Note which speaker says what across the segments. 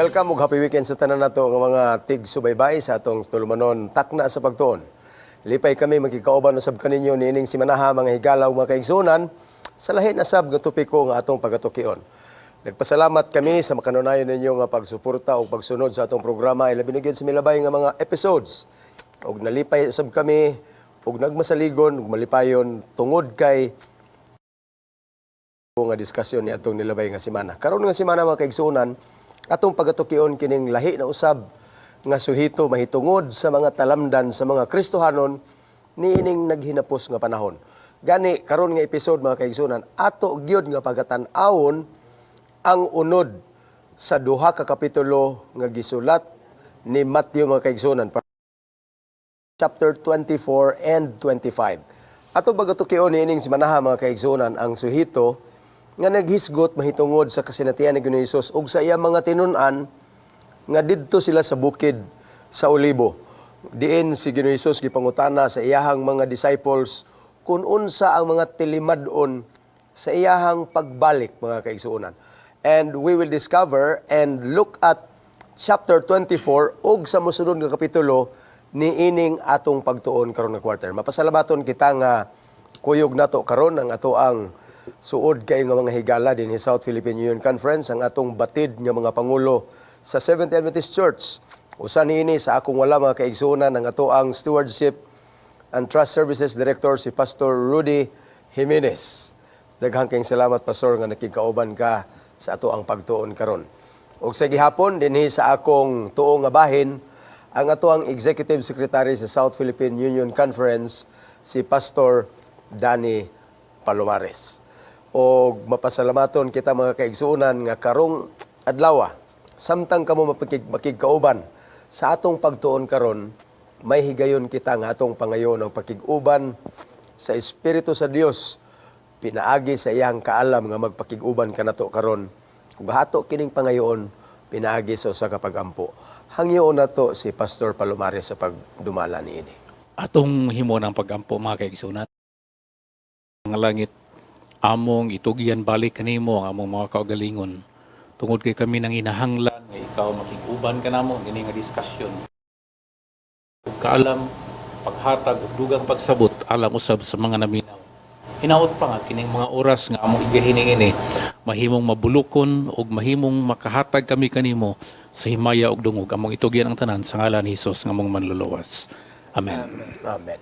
Speaker 1: Welcome ug happy weekend sa tanan nato nga mga tig-subaybay sa atong tulumanon Takna sa Pagtuon. Lipay kami magkikauban usab kaninyo niining simanaha, mga higala ug mga kaigsuonan, sa lahi na sab nga topiko nga atong pagatukion. Nagpasalamat kami sa makanunayon ninyo nga pagsuporta ug pagsunod sa atong programa, ilabi na gyud sa milabay nga mga episodes. Ug nalipay usab kami ug nagmasaligon ug malipayon tungod kay nga diskusyon ni atong nilabay nga semana. Karon nga semana, mga kaigsuonan, atong pagatukion kining lahi na usab nga suhito mahitungod sa mga talamdan sa mga Kristohanon niining naghinapos nga panahon. Gani karon nga episode, mga kaigsuonan, ato gyud nga pagatan-awon ang unod sa duha ka kapitulo nga gisulat ni Matthew, mga kaigsuonan, chapter 24 and 25. Ato pagatukion niining simanaha, mga kaigsuonan, ang suhito nga naghisgot mahitungod sa kasinatian ni Ginoong Hesus ug sa iyang mga tinun-an nga didto sila sa bukid sa Olibo. Diin si Ginoong Hesus gipangutana sa iyahang mga disciples kung unsa ang mga tilimad-on sa iyahang pagbalik, mga kaigsuonan. And we will discover and look at chapter 24 ug sa mosunod nga kapitulo niining atong pagtuon karon nga quarter. Mapasalamaton kita nga kuyog nato karon ang ato ang suod kay nga mga higala dinhi South Philippine Union Conference, ang atong batid nga mga pangulo sa Seventh Adventist Church. Usa niini sa akong wala, mga kaigsuonan, ang ato ang Stewardship and Trust Services Director, si Pastor Rudy Jimenez. Daghang kayong salamat, Pastor, nga nakikauban ka sa ato ang pagtuon karon. Ug sa gihapon dinhi sa akong tuo nga bahin ang ato ang Executive Secretary sa South Philippine Union Conference, si Pastor Danny Palomares. O mapasalamaton kita, mga kaigsuonan, nga karong adlaw, samtang kamo makigkauban sa atong pagtuon karon, may higayon kita nga atong pangayon ang pakig-uban sa Espiritu sa Dios pinaagi sa iyang kaalam nga magpakig-uban kanato karon. Ug hato kining pangayoon pinaagi sa usa ka pagampo. Hangyoon nato si Pastor Palomares sa pagdumala niini.
Speaker 2: Atong himo ng pagampo, mga kaigsuonan. Nga langit, among itugyan balik kanimo ang among mga kaugalingon. Tungod kay kami nang inahanglan nga ikaw makig-uban kanamo kini nga diskusyon. Ug kaalam, paghatag ug dugang pagsabot alang usab sa mga naminaw. Hinaot pa nga kining mga oras nga among igahining ini mahimong mabulukon ug mahimong makahatag kami kanimo sa himaya ug dungog. Among itugyan ang tanan sa ngalan ni Hesus nga among manluluwas. Amen.
Speaker 1: Amen.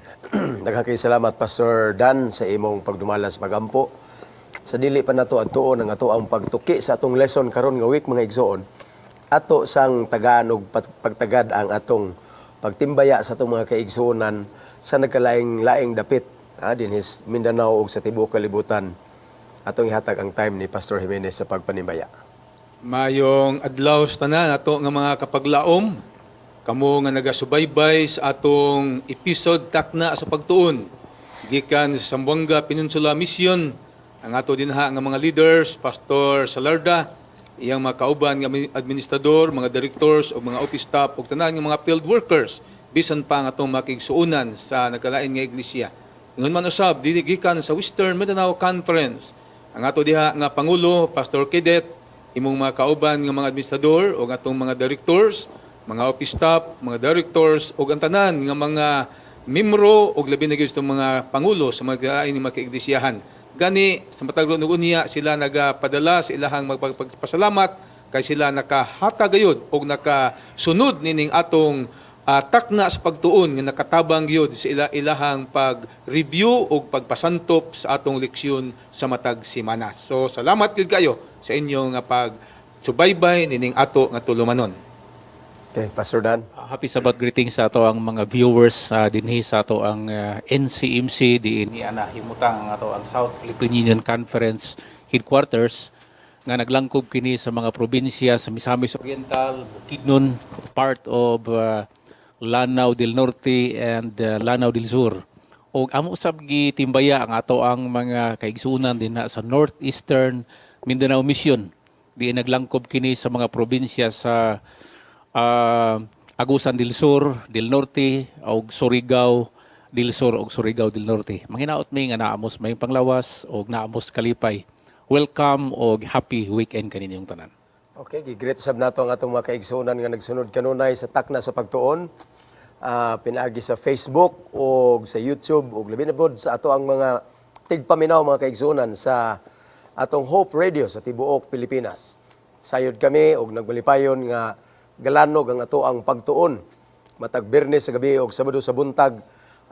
Speaker 1: Daghang kay salamat, Pastor Dan, sa imong pagdumala sa pagampo. Sa dili pa nato adtuon ang ato ang pagtuki sa atong lesson karon nga week, mga igsoon, ato sang tagaan og pagtagad ang atong pagtimbaya sa atong mga kaigsuonan sa nagkalaing laing dapit ha, dinhi sa Mindanao ug sa tibuok kalibutan. Atong ihatag ang time ni Pastor Jimenez sa pagpanimbaya.
Speaker 3: Mayong adlaw sa tanan ato nga mga kapaglaom, kamo nga nagasubaybay sa atong episode Takna sa Pagtuon gikan sa Zamboanga Peninsula Mission, ang ato dinha nga mga leaders, Pastor Salarda, iyang mga kauban nga administrador, mga directors ug mga office staff ug tanan nga mga field workers, bisan pa ang atong makigsuonan sa nagkalain nga iglesia. Ingon man usab dili gikan sa Western Mindanao Conference, ang ato diha nga pangulo, Pastor Cadet, imong mga kauban nga mga administrador o atong mga directors, mga office staff, mga directors ug ang tanan nga mga membro ug labi na gyud sa mga pangulo sa mga lain nga mga kaiglesiyahan. Gani sa matag unya sila nagapadala sa ilahang magpagpasalamat kay sila nakahatag gayud og nakasunod nining atong Takna sa Pagtuon nga nakatabang gyud sa ilahang pag-review ug pagpasantop sa atong leksyon sa matag semana. So salamat gyud kayo sa inyong nga pagsubaybay nining ato nga tulumanon.
Speaker 1: Okay, Pastor Dan.
Speaker 2: Happy Sabbath greetings sa ato ang mga viewers dinhi sa ato ang NCMC diin ana himutang ang ato ang South Philippine Union Conference headquarters nga naglangkob kini sa mga probinsya sa Misamis Oriental, Bukidnon, part of Lanao del Norte and Lanao del Sur. Og amo sab gitimbaya ang ato ang mga kaigsuonan dinha sa Northeastern Mindanao Mission. Diin naglangkob kini sa mga probinsya sa Agusan del Sur, del Norte, og Surigao del Sur og Surigao del Norte. Manghinaot mi nga naamos may panglawas og naamos kalipay. Welcome og happy weekend kaninyong tanan.
Speaker 1: Okay, gi-greet sab nato ang atong mga kaigsuonan nga nagsunod kanunay sa Takna sa Pagtuon. Pinaagi sa Facebook o sa YouTube o labi na pod sa ato ang mga tigpaminaw, mga kaigsuonan, sa atong Hope Radio sa tibuok Pilipinas. Sayod kami og nagmalipayon nga galanog ang ato ang pagtuon matag Biyernes sa gabi og Sabado sa buntag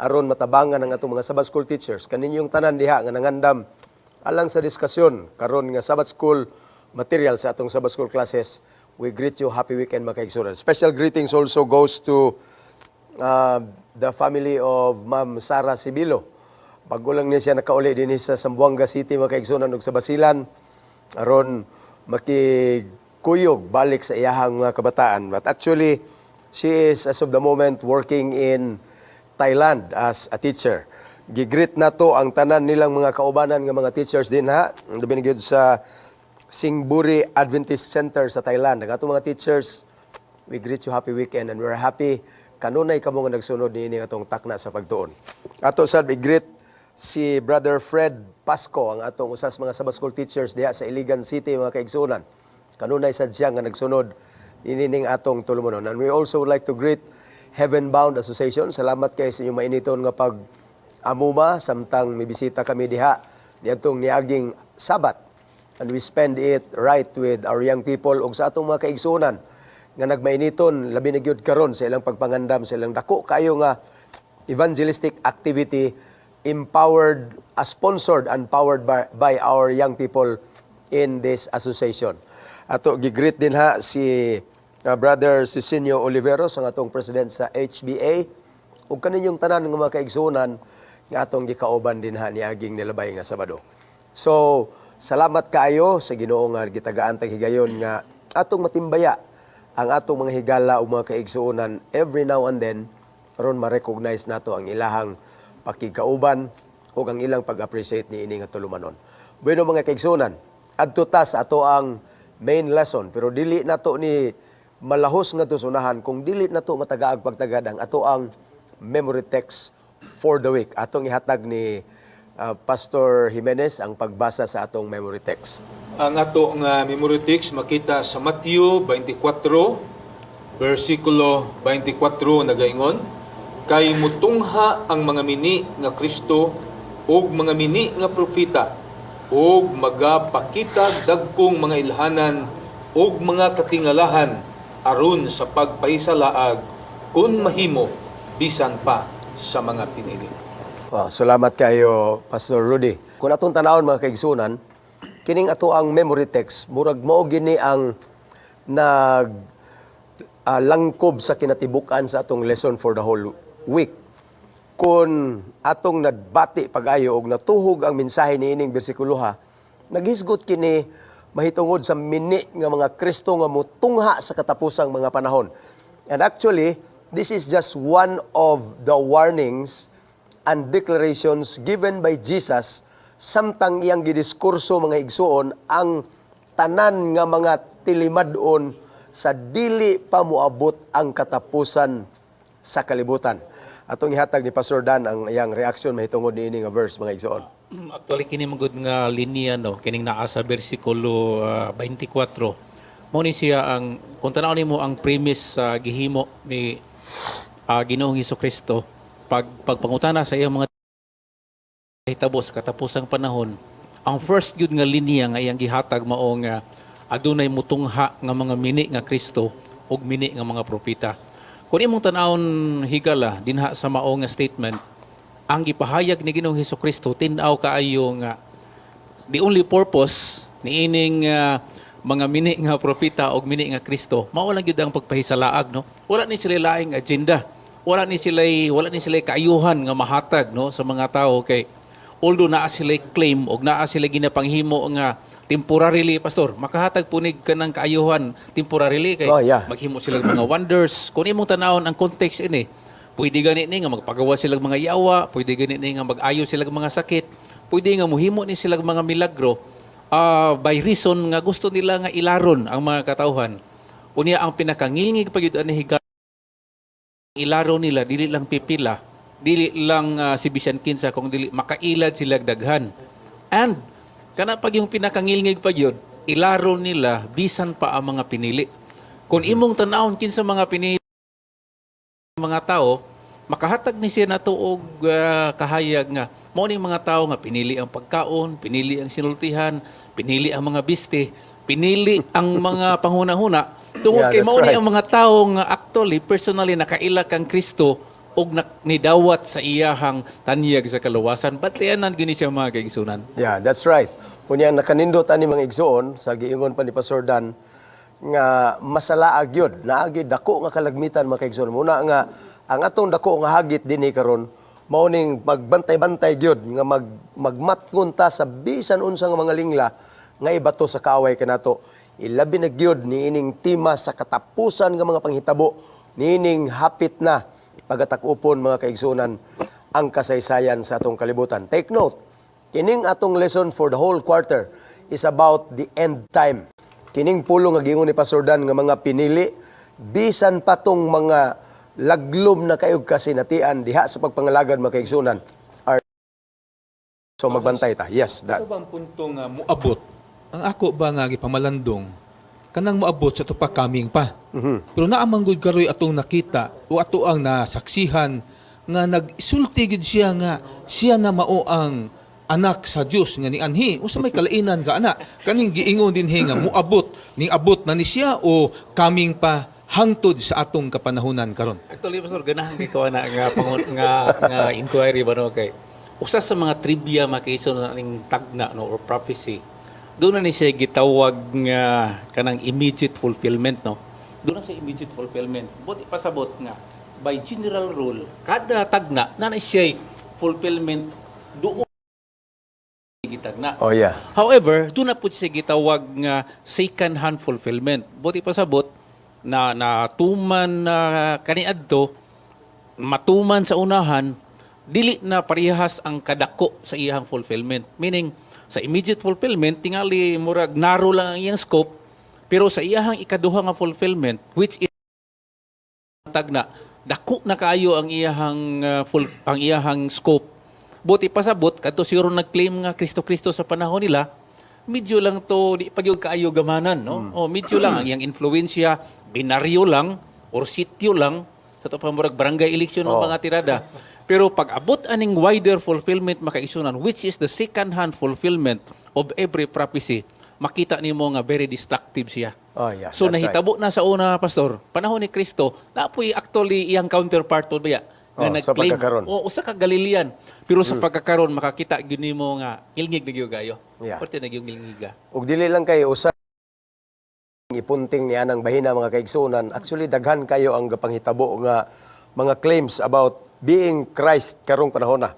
Speaker 1: aron matabangan ang atong mga Sabbath School teachers kaninyong tanan diha nga nangandam alang sa diskusyon karon nga Sabbath School material sa atong Sabbath School classes. We greet you, happy weekend, mga kaigsuonan. Special greetings also goes to the family of Ma'am Sara Sibilo. Bago lang niya siya nakauli din sa Zamboanga City, mga kaigsuonan, ug sa Basilan aron makikuyog balik sa iyahang mga kabataan. But actually, she is as of the moment working in Thailand as a teacher. Gi-greet nato ang tanan nilang mga kaubanan nga mga teachers din ha. Labi na gyud sa Singburi Adventist Center sa Thailand. Ang atong mga teachers, we greet you, happy weekend, and we're happy kanunay kamo nga nagsunod niini atong Takna sa Pagtuon. Ato sad i-greet si Brother Fred Pasco, ang atong usas mga Sabbath School teachers diha sa Iligan City, mga kaigsuonan. Kanunay sad siya nga nagsunod niining atong tulumanon. And we also would like to greet Heaven Bound Association. Salamat kay sa inyong mainiton nga pag amuma samtang mibisita kami diha niadtong niaging Sabat. And we spend it right with our young people ug sa atong mga kaigsuonan nga nagmainiton labi na gyud karon sa ilang pagpangandam sa ilang dako kayo nga evangelistic activity empowered, sponsored and powered by our young people in this association. Ato gi-greet din ha si Brother Sisinio Oliveros, ang atong president sa HBA, ug kaninyong tanan nga mga kaigsuonan nga atong gikauban din ha niaging nilabay nga Sabado. So, salamat kaayo sa Ginoo nga gitagaan tag higayon nga atong matimbaya ang atong mga higala o mga kaigsuonan every now and then aron ma-recognize nato ang ilahang pakigkauban ug ang ilang pag-appreciate ni ini nga tulumanon. Bueno, mga kaigsuonan, adto ta sa ato ang main lesson, pero dili nato ni malahos nga unahan kung dili nato matagaag pagtagad ang ato ang memory text for the week. Atong ihatag ni Pastor Jimenez ang pagbasa sa atong memory text.
Speaker 3: Ang ato nga memory text makita sa Matthew 24 versikulo 24, nagaingon, "Kay mutungha ang mga mini nga Kristo ug mga mini nga propeta ug magapakita dagkong mga ilhanan ug mga katingalahan aron sa pagpahisalaag, kun mahimo, bisan pa sa mga pinili."
Speaker 1: Oh, salamat kayo, Pastor Rudy. Kung atong tanawon, mga kaigsunan, kining ato ang memory text, murag mao gini ang nag langkob sa kinatibuk-an sa atong lesson for the whole week. Kung atong nagbati pag-ayo og natuhog ang mensahe niining bersikuloha, naghisgot kini mahitungod sa mini nga mga Kristo nga mutungha sa katapusang mga panahon. And actually, this is just one of the warnings and declarations given by Jesus samtang iyang gidiskurso, mga igsuon, ang tanan nga mga tilimad-on sa dili pa moabot ang katapusan sa kalibutan. Atong ihatag ni Pastor Dan ang iyang reaksyon mahitungod niini nga verse, mga igsuon.
Speaker 2: Actually, kini magud nga linya, no, kining naa sa bersikulo 24. Mo ni siya ang kung tan-aw nimo ang premise sa gihimo ni Ginoong Kristo pag pagpangutana sa iyang mga hitabo sa katapusang panahon. Ang first gyud nga linya nga iyang gihatag mao nga adunay mutungha nga mga mini nga Kristo ug mini nga mga propeta. Kung imong tan-awon, higala, dinha sa mao nga statement, ang gipahayag ni Ginoong Kristo, tin-aw kaayo nga the only purpose niining mga mini nga propeta og mini nga Kristo mao lang gyud ang pagpahisalaag, no? Wala ni sila laing agenda, wala ni sila kaayuhan nga mahatag, no, sa mga tao, kay although naa sila claim og naa sila ginapanghimo nga temporarily, Pastor, makahatag punig kanang kaayuhan temporarily kay maghimo sila mga wonders. Kung imong tanawon ang context ini, pwede gani ni nga magpagawa sila mga yawa, pwede gani ni nga mag-ayo sila mga sakit, pwede nga muhimo ni sila mga milagro by reason nga gusto nila nga ilaron ang mga katawhan. Unya ang pinakangilngig pa gyud ani, higala, ilaro nila dili lang pipila, dili lang si bisan kinsa, kung dili makailad sila daghan. And kana pag yung pinakangilngig pa gyud Ilaro nila bisan pa ang mga pinili. Kung imong tan-awon kinsa mga pinili mga tao, makahatag ni siya nato og kahayag nga mao ning mga tao nga pinili ang pagkaon, pinili ang sinultihan, pinili ang mga biste, pinili ang mga panghuna-huna tungod kay
Speaker 1: that's
Speaker 2: mao ni
Speaker 1: right.
Speaker 2: ang mga tao nga actually personally nakaila kang Kristo og nidawat sa iyahang tanyag sa kaluwasan. Bantayanan gini siya, mga kaigsunan.
Speaker 1: Yeah, that's right. Unya nakanindot ani, mga igsoon, sa giingon pa ni Pastor Dan nga masalaag yun. Naagi dako nga kalagmitan, mga kaigsoon. Muna nga ang atong dako nga hagit dinhi karon mao ning magbantay-bantay gyud nga magmatngon ta sa bisan unsa nga mga lingla nga ibato sa kaaway kanato. Ilabi na gyud niining tema sa katapusan nga mga panghitabo niining hapit na pagatak-upon, mga kaigsunan, ang kasaysayan sa atong kalibutan. Take note, kining atong lesson for the whole quarter is about the end time. Kining pulong nga giingon ni Pastor Dan nga mga pinili, bisan pa tong mga laglom na kayog kasinatian diha sa pagpangalagad, mga kaigsunan, are so magbantay ta. Yes,
Speaker 3: Ano
Speaker 1: that.
Speaker 3: ba ang punto nga muabot? Ang ako ba nga gipamalandong kanang muabot sa ato pa, coming pa. Pero naa man gud karoy atong nakita o ato ang nasaksihan nga nagsulti gid siya nga siya na mao ang anak sa Dios nga nianhi. Usa may kalainan ka ana kaning giingon dinhi nga muabot ning abot na ni siya o coming pa hangtod sa atong kapanahunan karon?
Speaker 2: Actually, Pastor, ganahan kay ko ana nga nga nga inquiry ba, no, kay usa sa mga trivia makaiso na ning tagna, no, or prophecy. Doon na ni siya gitawag nga kanang immediate fulfillment, no. Doon na siya immediate fulfillment. But ipasabot nga by general rule, kada tagna na na siya fulfillment doon gitagna. However, doon na po siya gitawag nga second hand fulfillment. Buti pasabot na natuman na kaniadto, matuman sa unahan, dili na parehas ang kadako sa iyang fulfillment. Meaning, sa immediate fulfillment, tingali murag narrow lang ang iyang scope, pero sa iyahang ikaduha nga fulfillment, which is tagna, dako na kaayo ang iyahang full ang iyahang scope. Buti pasabot kadto siguro nag-claim nga Kristo Kristo sa panahon nila, medyo lang to di pa gyud kaayo gamanan, no? Oh, medyo lang ang iyang influensya, binaryo lang or sitio lang sa to pa, murag barangay election ng mga tirada. Pero pag abot aning wider fulfillment, makaisunan, which is the second hand fulfillment of every prophecy, makita nimo nga very destructive siya. So
Speaker 1: That's right.
Speaker 2: nahitabo na sa una, Pastor, panahon ni Kristo, napoy actually iyang counterpart po ba
Speaker 1: Oh,
Speaker 2: nga
Speaker 1: sa
Speaker 2: nag-claim.
Speaker 1: pagkakaron.
Speaker 2: O, usa ka Galilean. Pero sa pagkakaron makakita gyud nimo nga ngilngig na gyud kayo. Parte na gyud ngilngiga.
Speaker 1: Ug dili lang kay usa ipunting niya ng bahina, mga kaigsunan. Actually, daghan kayo ang gapanghitabo nga mga claims about being Christ karong panahon na.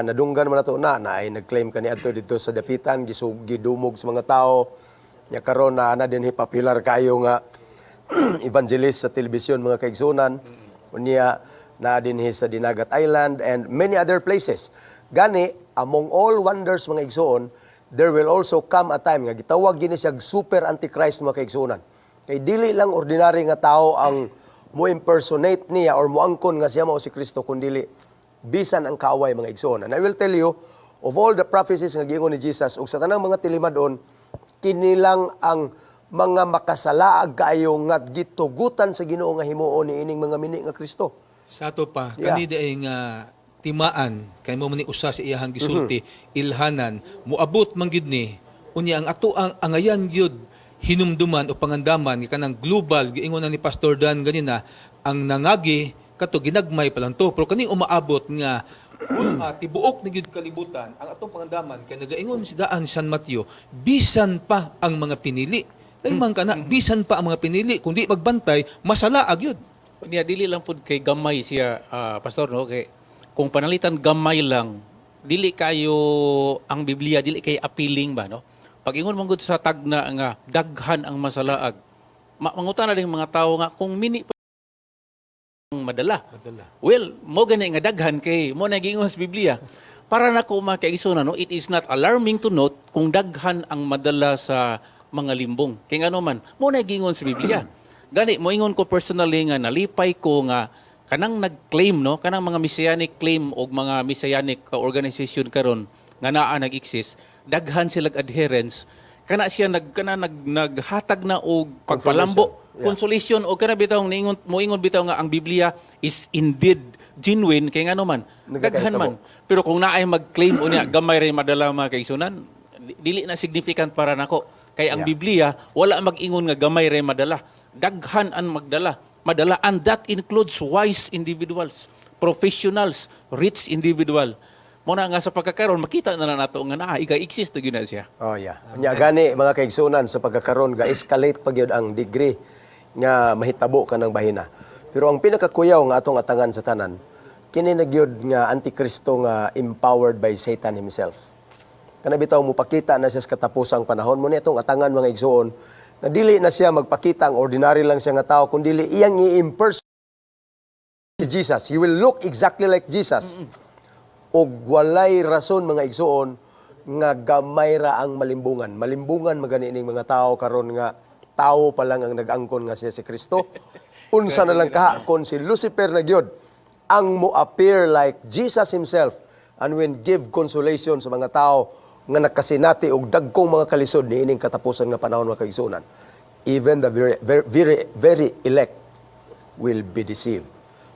Speaker 1: Nadunggan man nato na na ay nag-claim kani adto dito sa Dapitan, gidumog sa mga tao. Nya karon na ana din popular kayo nga evangelist sa telebisyon, mga kaigsunan. Unya na dinhi sa Dinagat Island and many other places. Gani, among all wonders, mga igsoon, there will also come a time nga gitawag gini siya super antichrist, mga kaigsuonan. Kay dili lang ordinary nga tao ang mo impersonate niya or moangkon nga siya mao si Kristo, kundili bisan ang kaaway, mga igsoon. And I will tell you, of all the prophecies nga giingon ni Jesus ug sa tanang mga tilimadon, kinilang ang mga makasalaag kaayo nga gitugutan sa Ginoo nga himuon ni ining mga mini nga Kristo.
Speaker 3: Sa ato pa, kani di ay nga timaan kay mo man ni usa sa iyahang gisulti, ilhanan, muabot man gyud ni. Unya ang ato ang angayan gyud hinumduman o pangandaman nga kanang global, giingon na ni Pastor Dan ganina, ang nangagi kato ginagmay pa lang to, pero kaning umaabot nga tibuok na gyud kalibutan, ang atong pangandaman kay nagaingon si daan San Mateo, bisan pa ang mga pinili. Dahil man kana, bisan pa ang mga pinili, kung di magbantay, masalaag yun.
Speaker 2: Niya dili lang pud kay gamay siya, Pastor, no, kay kung panalitan gamay lang, dili kayo ang Biblia dili kay appealing ba, no? Pag ingon man gud sa tagna nga daghan ang masalaag, mangutana din mga tao nga kung mini pa ang madala.
Speaker 3: Madala.
Speaker 2: Well, mo gani nga daghan kay mo na giingon sa Biblia. Para nako, mga kaigsunan, no, it is not alarming to note kung daghan ang madala sa mga limbong. Kay ngano man, mo na giingon sa Biblia. Gani moingon ko personally nga nalipay ko nga kanang nag-claim, no, kanang mga messianic claim og mga messianic organization karon nga naa nag-exist, daghan sila adherents. Kana siya nag kana nag naghatag na og pagpalambo, consolation o kana bitaw niingon moingon bitaw nga ang Biblia is indeed genuine kay ngano man daghan
Speaker 1: Nagakahitabo.
Speaker 2: man. Pero kung naay mag-claim unya gamay ray madala, mga kaigsunan, dili na significant para nako kay ang Biblia wala mag-ingon nga gamay ray madala. Daghan ang magdala, madala, and that includes wise individuals, professionals, rich individual. Mo na nga sa pagkakaron makita na na nato nga naa iga-exist gyud na siya.
Speaker 1: Oh yeah. Nya gani, mga kaigsunan, sa pagkakaron ga-escalate pa gyud ang degree nga mahitabo kanang bahina. Pero ang pinakakuyaw nga atong atangan sa tanan kini na gyud nga antikristo nga empowered by Satan himself. Kana bitaw mopakita na siya sa katapusang panahon mo ni atong atangan, mga igsuon, nga dili na siya magpakita ang ordinary lang siya nga tao kun dili iyang i-impersonate si Jesus. He will look exactly like Jesus. Og walay rason, mga igsuon, nga gamay ra ang malimbungan. Malimbungan magani ining mga tao karon nga tao pa lang ang nag-angkon nga siya si Kristo. Unsa na lang kaha kon si Lucifer na gyud ang mo appear like Jesus himself and when give consolation sa mga tao nga nakasinati og dagkong mga kalisod niining katapusan nga panahon, mga kaigsuonan. Even the very, very, very, very elect will be deceived.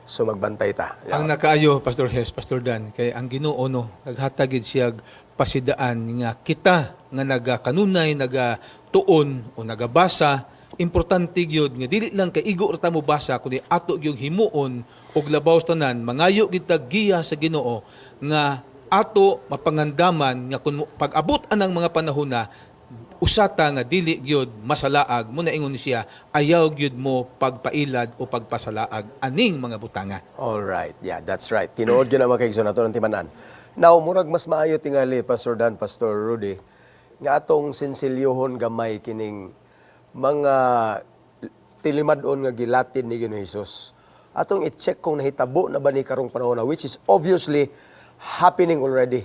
Speaker 1: So magbantay ta.
Speaker 3: Ang nakaayo, Pastor Hes, Pastor Dan, kay ang Ginoo no, naghatag gid siya pasidaan nga kita nga nagakanunay, nagatuon o nagabasa, importante gyud nga dili lang kay igo ra ta mo basa kundi ato gyud himuon og labaw sa tanan mangayo gid ta giya sa Ginoo nga ato mapangandaman nga kun pag-abot anang mga panahon na usata nga dili gyud masalaag. Mo na ingon siya, ayaw gyud mo pagpailad o pagpasalaag aning mga butanga.
Speaker 1: All right. Yeah, that's right. Tinuod gyud ang mga kaigsoon ato ng timan-an. Now, murag mas maayo tingali, Pastor Dan, Pastor Rudy, nga atong sinsilyohon gamay kining mga tilimad-on nga gilatid ni Ginoong Hesus. Atong i-check kung nahitabo na ba ni karong panahon na, which is obviously happening already.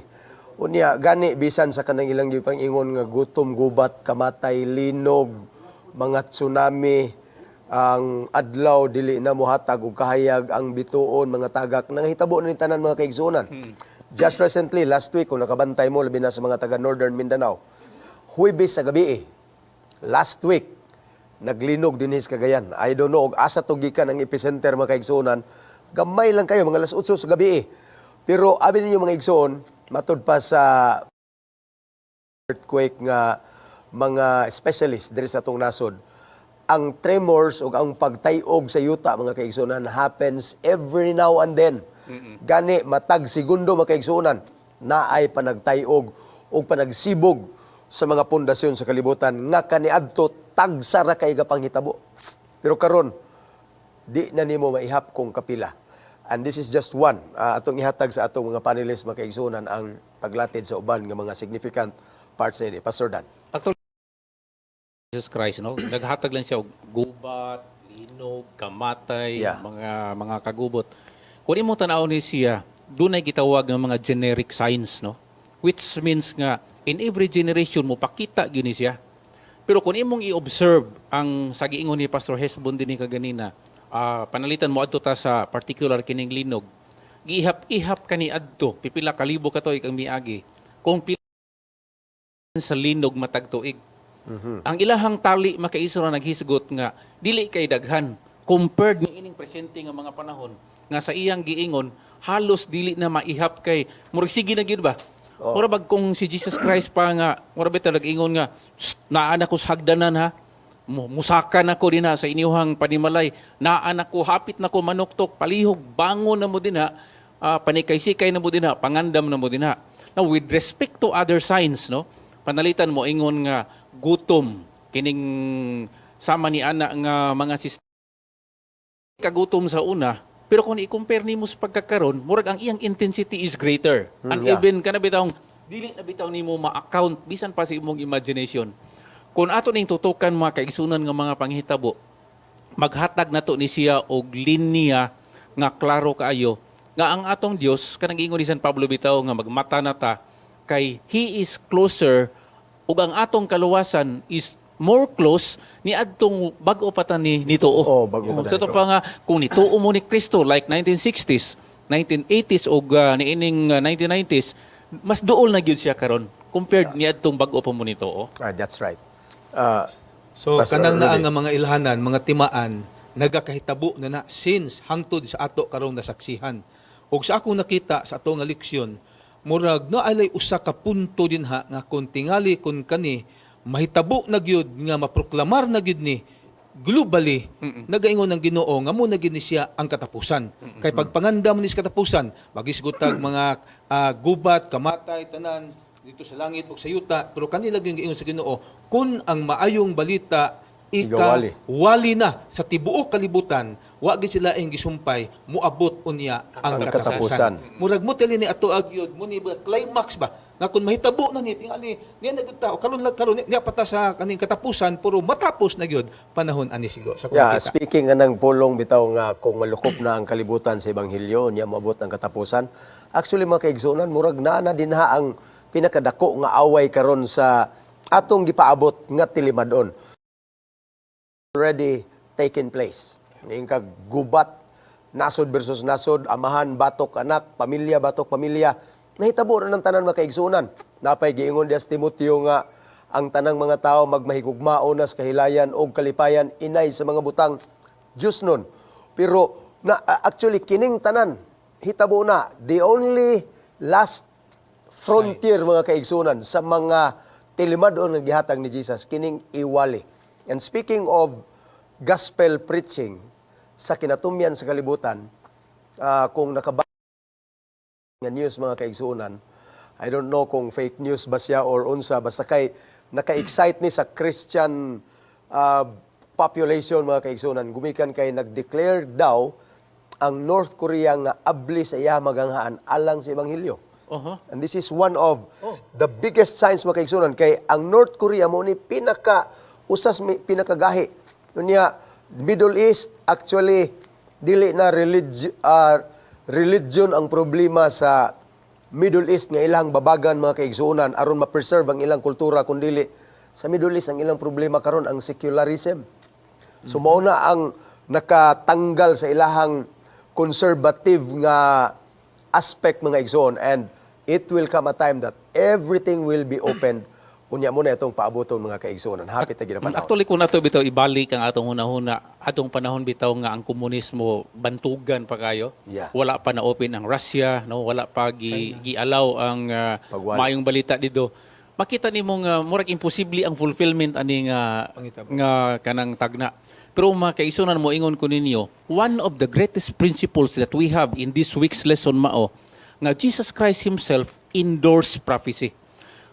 Speaker 1: Unya gani bisan sa kanang ilang gipang-ingon nga gutom, gubat, kamatay, linog, mga tsunami, ang adlaw dili na mohatag og kahayag, ang bituon mga tagak, nangahitabo na ni tanan, mga kaigsuonan. Just recently, last week, kung nakabantay mo, labi na sa mga taga Northern Mindanao, Huwebes sa gabi eh, last week, naglinog din sa Cagayan. I don't know og asa to gikan ang epicenter, mga kaigsuonan. Gamay lang kayo, mga alas 8 sa gabi eh. Pero abi ninyo, mga igsoon, matud pa sa earthquake nga mga specialist diri sa atong nasod, ang tremors o ang pagtayog sa yuta, mga kaigsuonan, happens every now and then. Gani matag segundo, mga kaigsuonan, naay panagtayog o panagsibog sa mga pundasyon sa kalibutan nga kaniadto tagsa ra kay gapanghitabo. Pero karon di na nimo maihap kung kapila. And this is just one. Atong ihatag sa atong mga panelists, mga kaigsuonan, ang paglatid sa uban nga mga significant parts nini. Pastor Dan.
Speaker 2: Actually, Jesus Christ, no? Naghatag lang siya og gubat, linog, kamatay, mga kagubot. Kung imo tan-aw ni siya, dunay gitawag nga mga generic signs, no? Which means nga in every generation mo pakita gyud ni siya. Pero kung imong i-observe ang sa giingon ni Pastor Hesbon dinhi kaganina, panalitan mo adto ta sa particular kining linog. Giihap-ihap kani adto, pipila ka libo ka tuig ang miagi. Kung pila sa linog matag tuig. Ang ilahang tali makaisura naghisgot nga dili kay daghan compared ni ining presente nga mga panahon nga sa iyang giingon halos dili na maihap kay murag sige na gyud ba. Mura bag kung si Jesus Christ pa nga mura bitaw nag-ingon nga, "Shh, naa na ko sa hagdanan ha. Musaka na ko dinha sa inyuhang panimalay. Naa na ko, hapit na ko manuktok, palihog bangon na mo dinha, panikay-sikay na mo dinha, pangandam na mo dinha." Now, with respect to other signs, no? Panalitan mo ingon nga gutom kining sama ni ana nga mga sistema kagutom sa una, pero kung i-compare nimo sa pagkakaron, murag ang iyang intensity is greater and even kana bitawng dili na bitaw nimo ma-account bisan pa sa imong imagination. Kung ato ning tutukan, mga kaigsunan, nga mga panghitabo, maghatag nato ni siya og linya nga klaro kaayo nga ang atong Dios, kanang ingon ni San Pablo bitaw nga magmata na ta kay he is closer ug ang atong kaluwasan is more close ni adtong bag-o pa ta ni nituo.
Speaker 1: Oo, bag-o pa ta
Speaker 2: Sa to
Speaker 1: nituo.
Speaker 2: Pa nga kung nituo mo ni Kristo like 1960s, 1980s ug niining 1990s, mas duol na gyud siya karon. Compared niadtong bag-o pa mo nito, oh.
Speaker 1: Ah, that's right.
Speaker 3: So
Speaker 1: Pastor
Speaker 3: kanang naa
Speaker 1: Rudy.
Speaker 3: nga mga ilhanan, mga timaan nagakahitabo na na since hangtod sa ato karong nasaksihan. Ug sa akong nakita sa ato nga leksyon, murag naalay usa ka punto dinha nga kung tingali kun kani mahitabo na gyud nga maproklamar na gyud ni globally, nagaingon ng Ginoo nga mo na gyud ni siya ang katapusan. Kay pagpangandam ni sa katapusan, magisgutag mga gubat, kamatay, tanan dito sa langit o sa yuta, pero kanila gyud giingon sa Ginoo kun ang maayong balita ika
Speaker 1: Igawali.
Speaker 3: wali na sa tibuok kalibutan, wa gid sila ang gisumpay, moabot unya ang
Speaker 1: Ang katapusan.
Speaker 3: katapusan. Murag mo tali ni ato agyod mo ni ba climax ba nga kun mahitabo na ni tingali niya na gyud ta o karon lang karon niya pa ta sa kaning katapusan, pero matapos na gyud panahon ani siguro sa akong
Speaker 1: Yeah,
Speaker 3: nakita.
Speaker 1: speaking nga ng pulong bitaw nga kung malukop na ang kalibutan sa ebanghelyo niya moabot ang katapusan. Actually, mga kaigsuonan, murag naa na dinha ang pinakadako nga away karon sa atong gipaabot nga tilimadon. Already taken place. Yung kag gubat, nasod versus nasod, amahan, batok, anak, pamilya, batok, pamilya. Nahitabo na ng tanan, mga kaigsuonan. Napay giingon diya sa Timoteo nga ang tanang mga tao magmahigugmao na sa kahilayan og kalipayan, inay sa mga butang Diyos nun. Pero na actually kining tanan hitabo na. The only last frontier, mga kaigsunan, sa mga tilimadon nga gihatag ni Jesus kining iwali. And speaking of gospel preaching sa kinatumyan sa kalibutan, kung nakaba nga news, mga kaigsuonan, I don't know kung fake news ba siya or unsa, basta kay naka-excite ni sa Christian population, mga kaigsuonan, gumikan kay nag-declare daw ang North Korea nga abli sa iya maganghaan alang sa ebanghelyo. And this is one of the biggest signs, mga kaigsuonan, kay ang North Korea mo ni pinaka usas pinakagahi. Unya Middle East, actually dili na religion ang problema sa Middle East nga ilang babagan, mga kaigsuonan, aron ma-preserve ang ilang kultura, kundili sa Middle East ang ilang problema karon ang secularism. So mao na ang nakatanggal sa ilahang conservative nga aspect, mga igsoon, and it will come a time that everything will be opened. Unya mo na itong paaboton, mga kaigsuonan. Hapit na gid ang panahon.
Speaker 2: Actually, kung nato bitaw ibalik ang atong hunahuna, atong panahon bitaw nga ang komunismo bantugan pa kayo. Wala pa na open ang Russia, no? Wala pa gi-allow ang
Speaker 1: Pagwali.
Speaker 2: maayong balita dito. Makita nimo nga murag imposible ang fulfillment ani nga
Speaker 3: Pangitabo.
Speaker 2: nga kanang tagna. Pero mga kaigsuonan, mo ingon ko ninyo, one of the greatest principles that we have in this week's lesson mao nga Jesus Christ himself endorsed prophecy.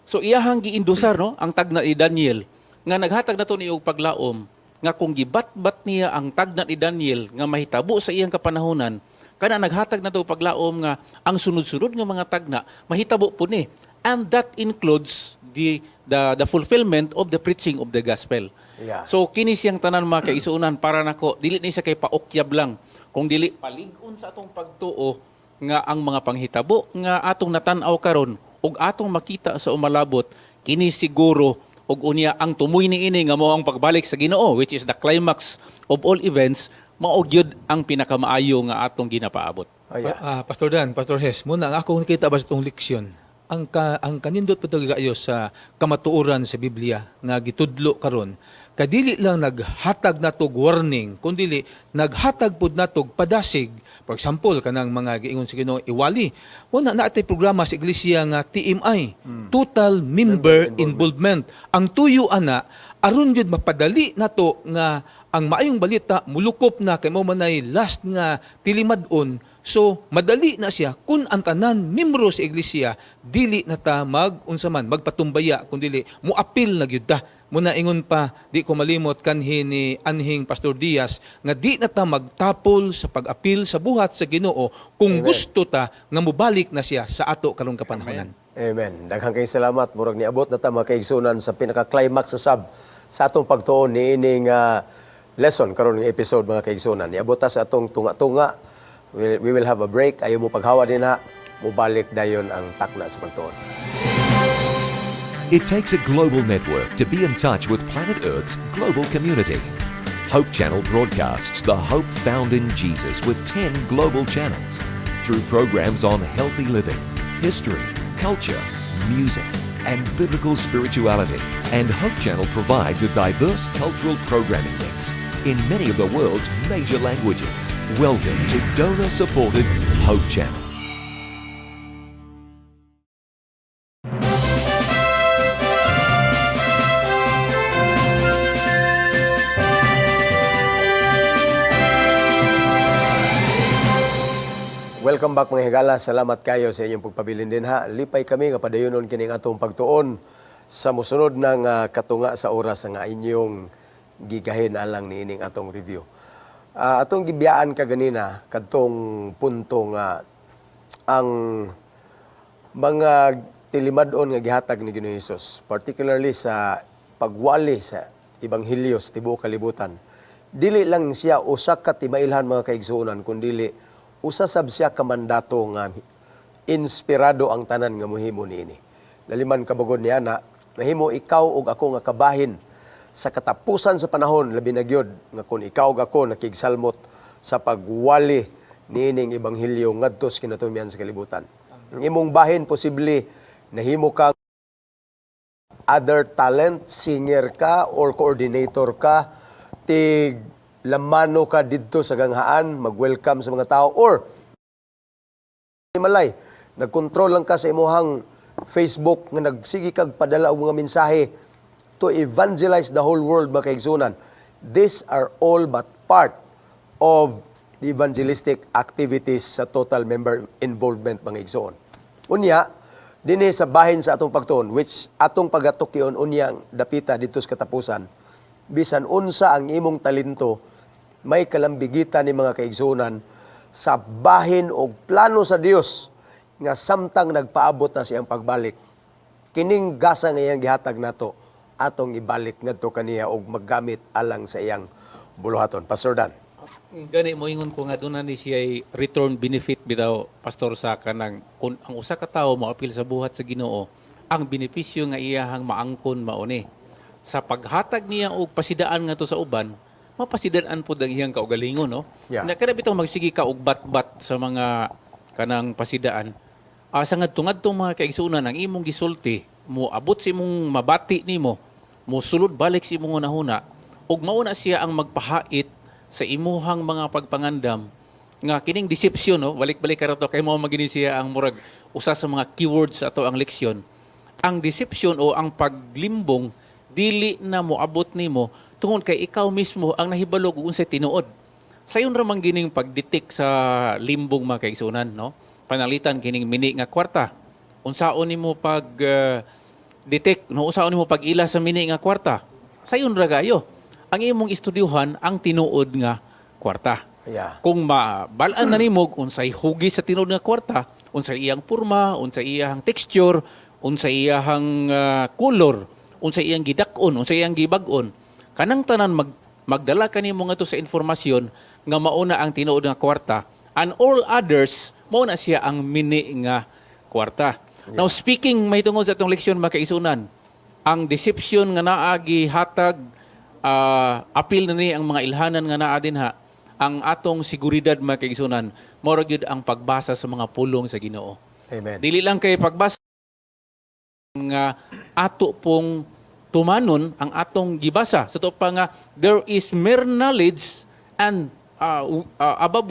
Speaker 2: So iyahang giindosar, no, ang tagna ni Daniel nga naghatag nato ni og paglaom nga kung gibatbat niya ang tagna ni Daniel nga mahitabo sa iyang kapanahonan, kana naghatag nato og paglaom nga ang sunod-sunod nga mga tagna mahitabo po ni, and that includes the fulfillment of the preaching of the gospel. So kini siyang tanan, mga kaigsuonan, para nako dili ni siya kay paukyab lang kung dili palig-on sa atong pagtuo nga ang mga panghitabo nga atong natan-aw karon ug atong makita sa umalabot, kini siguro ug unya ang tumoy niini nga mao ang pagbalik sa Ginoo, which is the climax of all events, mao gyud ang pinakamaayo nga atong ginapaabot.
Speaker 1: Oh, yeah.
Speaker 3: Pastor Dan, Pastor Hes, muna ang ako nakita ba sa itong leksyon, ang kanindot pa kaayo sa kamatuoran sa Biblia nga gitudlo karon, kadili lang naghatag natog warning, kundili naghatag pud natog padasig. For example, kanang mga giingon sa Ginoo iwali. Muna naatay programa sa iglesia nga TMI, Total Member Involvement. Ang tuyo ana aron gyud mapadali nato nga ang maayong balita mulukop na kay mao manay last nga tilimad-on. So madali na siya kun ang tanan membro sa iglesia dili na ta mag unsa man magpatumbaya kun dili moapil na gyud ta. Muna ingon pa di ko malimot kanhi ni anhing Pastor Diaz nga di na ta magtapol sa pag-apil sa buhat sa Ginoo kung gusto ta nga mobalik na siya sa ato karong kapanahonan.
Speaker 1: Amen. Daghang kayong salamat. Murag niabot na ta, mga kaigsunan, sa pinaka-climax usab sa atong pagtuon niining lesson karon ng episode, mga kaigsunan. Niabot ta sa atong tunga-tunga. We will have a break. Ayaw mo paghawa dinha. Mubalik dayon ang takna sa pagtuon.
Speaker 4: It takes a global network to be in touch with planet Earth's global community. Hope Channel broadcasts the hope found in Jesus with 10 global channels through programs on healthy living, history, culture, music, and biblical spirituality. And Hope Channel provides a diverse cultural programming mix in many of the world's major languages. Welcome to donor supported Hope Channel.
Speaker 1: Welcome back, mga higala. Salamat kayo sa inyong pagpabilin din ha. Lipay kami nga padayonon kining atong pagtuon sa musunod ng katunga sa oras nga inyong gigahin alang niining atong review. Atong gibiyaan kaganina kadtong punto nga ang mga tilimadon nga gihatag ni Ginoong Hesus, particularly sa pagwali sa ebanghelyo sa tibuok kalibutan. Dili lang siya usa ka timailhan, mga kaigsuonan, kundili usa sab siya ka mandato nga inspirado ang tanan nga mohimo niini. Laliman kabugod niya na mahimo ikaw ug ako nga kabahin sa katapusan sa panahon, labi na gyud nga kung ikaw ug ako nakigsalmot sa pagwali niining ebanghelyo ngadto sa kinatumian sa kalibutan. Ang imong bahin, posible nahimo ka other talent, singer ka or coordinator ka, tig lamano ka didto sa ganghaan, mag-welcome sa mga tao, or malay, nagkontrol lang ka sa imuhang Facebook nga nagsige kag padala og mga mensahe to evangelize the whole world, mga kaigsunan. These are all but part of the evangelistic activities sa total member involvement, mga igsoon. Unya, dinhi sa bahin sa atong pagtuon, which atong pagatukyon unyang dapita dito sa katapusan, bisan unsa ang imong talento, may kalambigitan ni, mga kaigsuonan, sa bahin og plano sa Dios nga samtang nagpaabot na siyang pagbalik, kining gasa nga iyang gihatag nato, atong ibalik ngadto kaniya og maggamit alang sa iyang buluhaton. Pastor Dan.
Speaker 2: Gani mo ingon ko nga doon na ni siya return benefit bitaw, Pastor, sa kanang kung ang usa ka tawo moapil sa buhat sa Ginoo, ang benepisyo nga iyahang maangkon mauni sa paghatag niya og pasidaan ngadto sa uban, mapasidaan pod ang iyang kaugalingon, no? Na kada bitaw magsige ka og bat-bat sa mga kanang pasidaan asa ngadto ngadto, mga kaigsuonan, ang imong gisulti mo abot sa imong mabati nimo, mo sulod balik sa imong hunahuna ug mao na siya ang magpahait sa imuhang mga pagpangandam nga kining deception, no? Balik-balik ka to kay mao magini siya ang murag usa sa mga keywords ato ang leksyon. Ang deception o ang paglimbong dili na moabot nimo tungod kay ikaw mismo ang nahibalo kung unsay tinuod. Sayon ra man gining pag-detect sa limbong, mga kaigsunan, no? Panalitan kining mini nga kwarta, unsaon nimo pag detect, no? Unsaon nimo pag-ila sa mini nga kwarta? Sayon ra kayo. Ang imong estudyuhan ang tinuod nga kwarta. Kung mabal-an na nimo unsay hugis sa tinuod nga kwarta, unsay iyang porma, unsay iyang texture, unsay iyang color, unsay iyang gidak-on, unsay iyang gibag-on, kanang tanan magdala kanimo ngadto sa informasyon nga mauna ang tinuod nga kwarta and all others mao na siya ang mini nga kwarta. Now, speaking may tungod sa atong leksyon, mga kaigsunan, ang deception nga naa gihatag, apil na ni ang mga ilhanan nga naa dinha, ang atong seguridad, mga kaigsunan, mao ra gyud ang pagbasa sa mga pulong sa Ginoo.
Speaker 1: Amen.
Speaker 2: Dili lang kay pagbasa nga ato pong tumanon ang atong gibasa. Sa to pa nga there is mere knowledge and above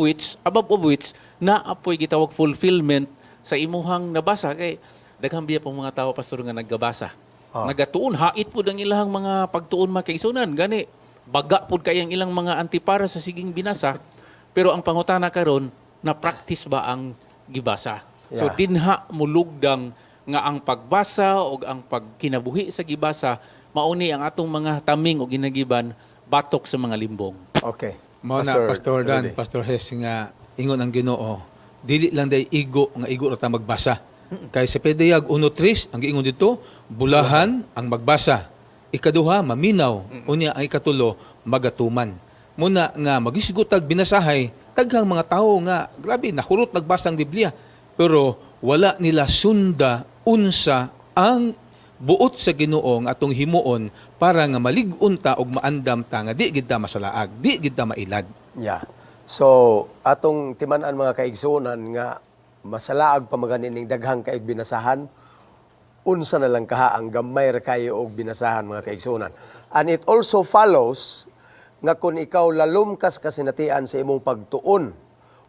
Speaker 2: of which na apoy gitawag fulfillment sa imuhang nabasa, kay daghan biya pong mga tao, Pastor, nga naggabasa. Nagatuon, hait pud ang ilang mga pagtuon, mga kaigsunan, gani baga pud kay ang ilang mga antipara sa siging binasa, pero ang pangutana karon, na practice ba ang gibasa? So dinha mulugdang nga ang pagbasa o ang pagkinabuhi sa gibasa mauni ang atong mga taming o ginagiban batok sa mga limbong.
Speaker 1: Okay.
Speaker 3: Mao na, Pastor Dan,
Speaker 1: Rudy.
Speaker 3: Pastor Hes, nga ingon ang Ginoo, dili lang day igo nga igo ra ta magbasa. Kay sa Pedayag 1:3, ang giingon dito, bulahan ang magbasa. Ikaduha, maminaw. Unya ang ikatulo, magatuman. Muna nga magisgot tag binasahay, daghang mga tawo nga grabe nahurot nagbasa ang Biblia, pero wala nila sunda unsa ang buot sa Ginoo nga atong himuon para nga malig-on ta og maandam ta nga di gid ta masalaag, di gid ta mailad.
Speaker 1: Yeah. So, atong timan-an, mga kaigsuonan, nga masalaag pa magani ning daghang kaig binasahan. Unsa na lang kaha ang gamay ra kayo og binasahan, mga kaigsuonan. And it also follows nga kung ikaw lalom kas kasinatian sa imong pagtuon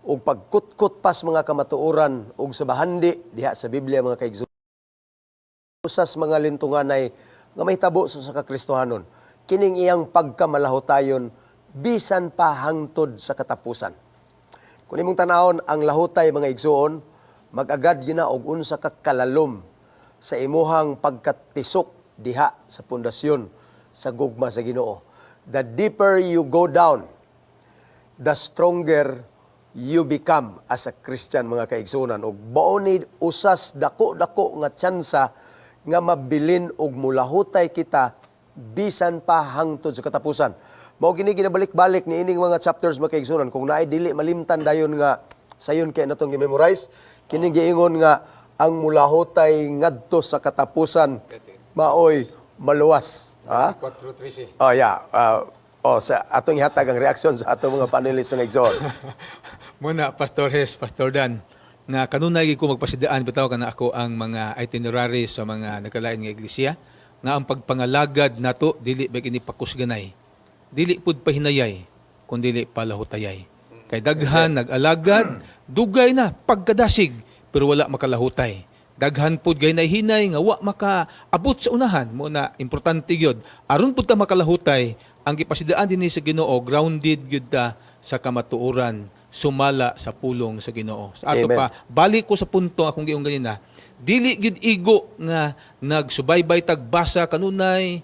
Speaker 1: ug pagkutkot pas mga kamatuoran ug sa bahandi diha sa Biblia, mga kaigsuonan, usas mga lintunganay nga mahitabo sa usa ka Kristohanon, kining iyang pagkamalahutayon bisan pa hangtod sa katapusan. Kung imong tanawon ang lahutay, mga igsuon, mag-agad gina og unsa ka kalalom sa imuhang pagkatisok diha sa pundasyon sa gugma sa Ginoo. The deeper you go down, the stronger you become as a Christian, mga kaigsunan, ug mao ni usas dako-dako nga tsansa nga mabilin og mulahutay kita bisan pa hangtod sa katapusan. Mao gini ginabalik-balik ni ining mga chapters, mga kaigsunan. Kung naay dili malimtan dayon nga sayon kay natong gi-memorize kining giingon nga ang mulahutay ngadto sa katapusan maoy maluwas, ha?
Speaker 3: 4:13.
Speaker 1: Oh yeah. Oh, sa atong ihatag ang reaksyon sa atong mga panelists ng igsoon.
Speaker 3: Muna, Pastor Hes, Pastor Dan, nga kanunay gid ko magpasidaan bitaw kana ako ang mga itinerary sa mga nagkalain nga iglesia nga ang pagpangalagad nato dili ba kini pakusganay. Dili pud pahinayay kun dili palahutayay. Kay daghan nag-alagad, dugay na pagkadasig pero wala makalahutay. Daghan pud gay hinay nga wa makaabot sa unahan. Mo na importante gyud aron pud ta makalahutay, ang gipasidaan dinhi sa Ginoo, grounded gyud ta sa kamatuoran sumala sa pulong sa Ginoo. Sa ato
Speaker 1: Amen.
Speaker 3: pa, balik ko sa punto akong giung ganina. Dili gyud igo nga nagsubaybay tagbasa kanunay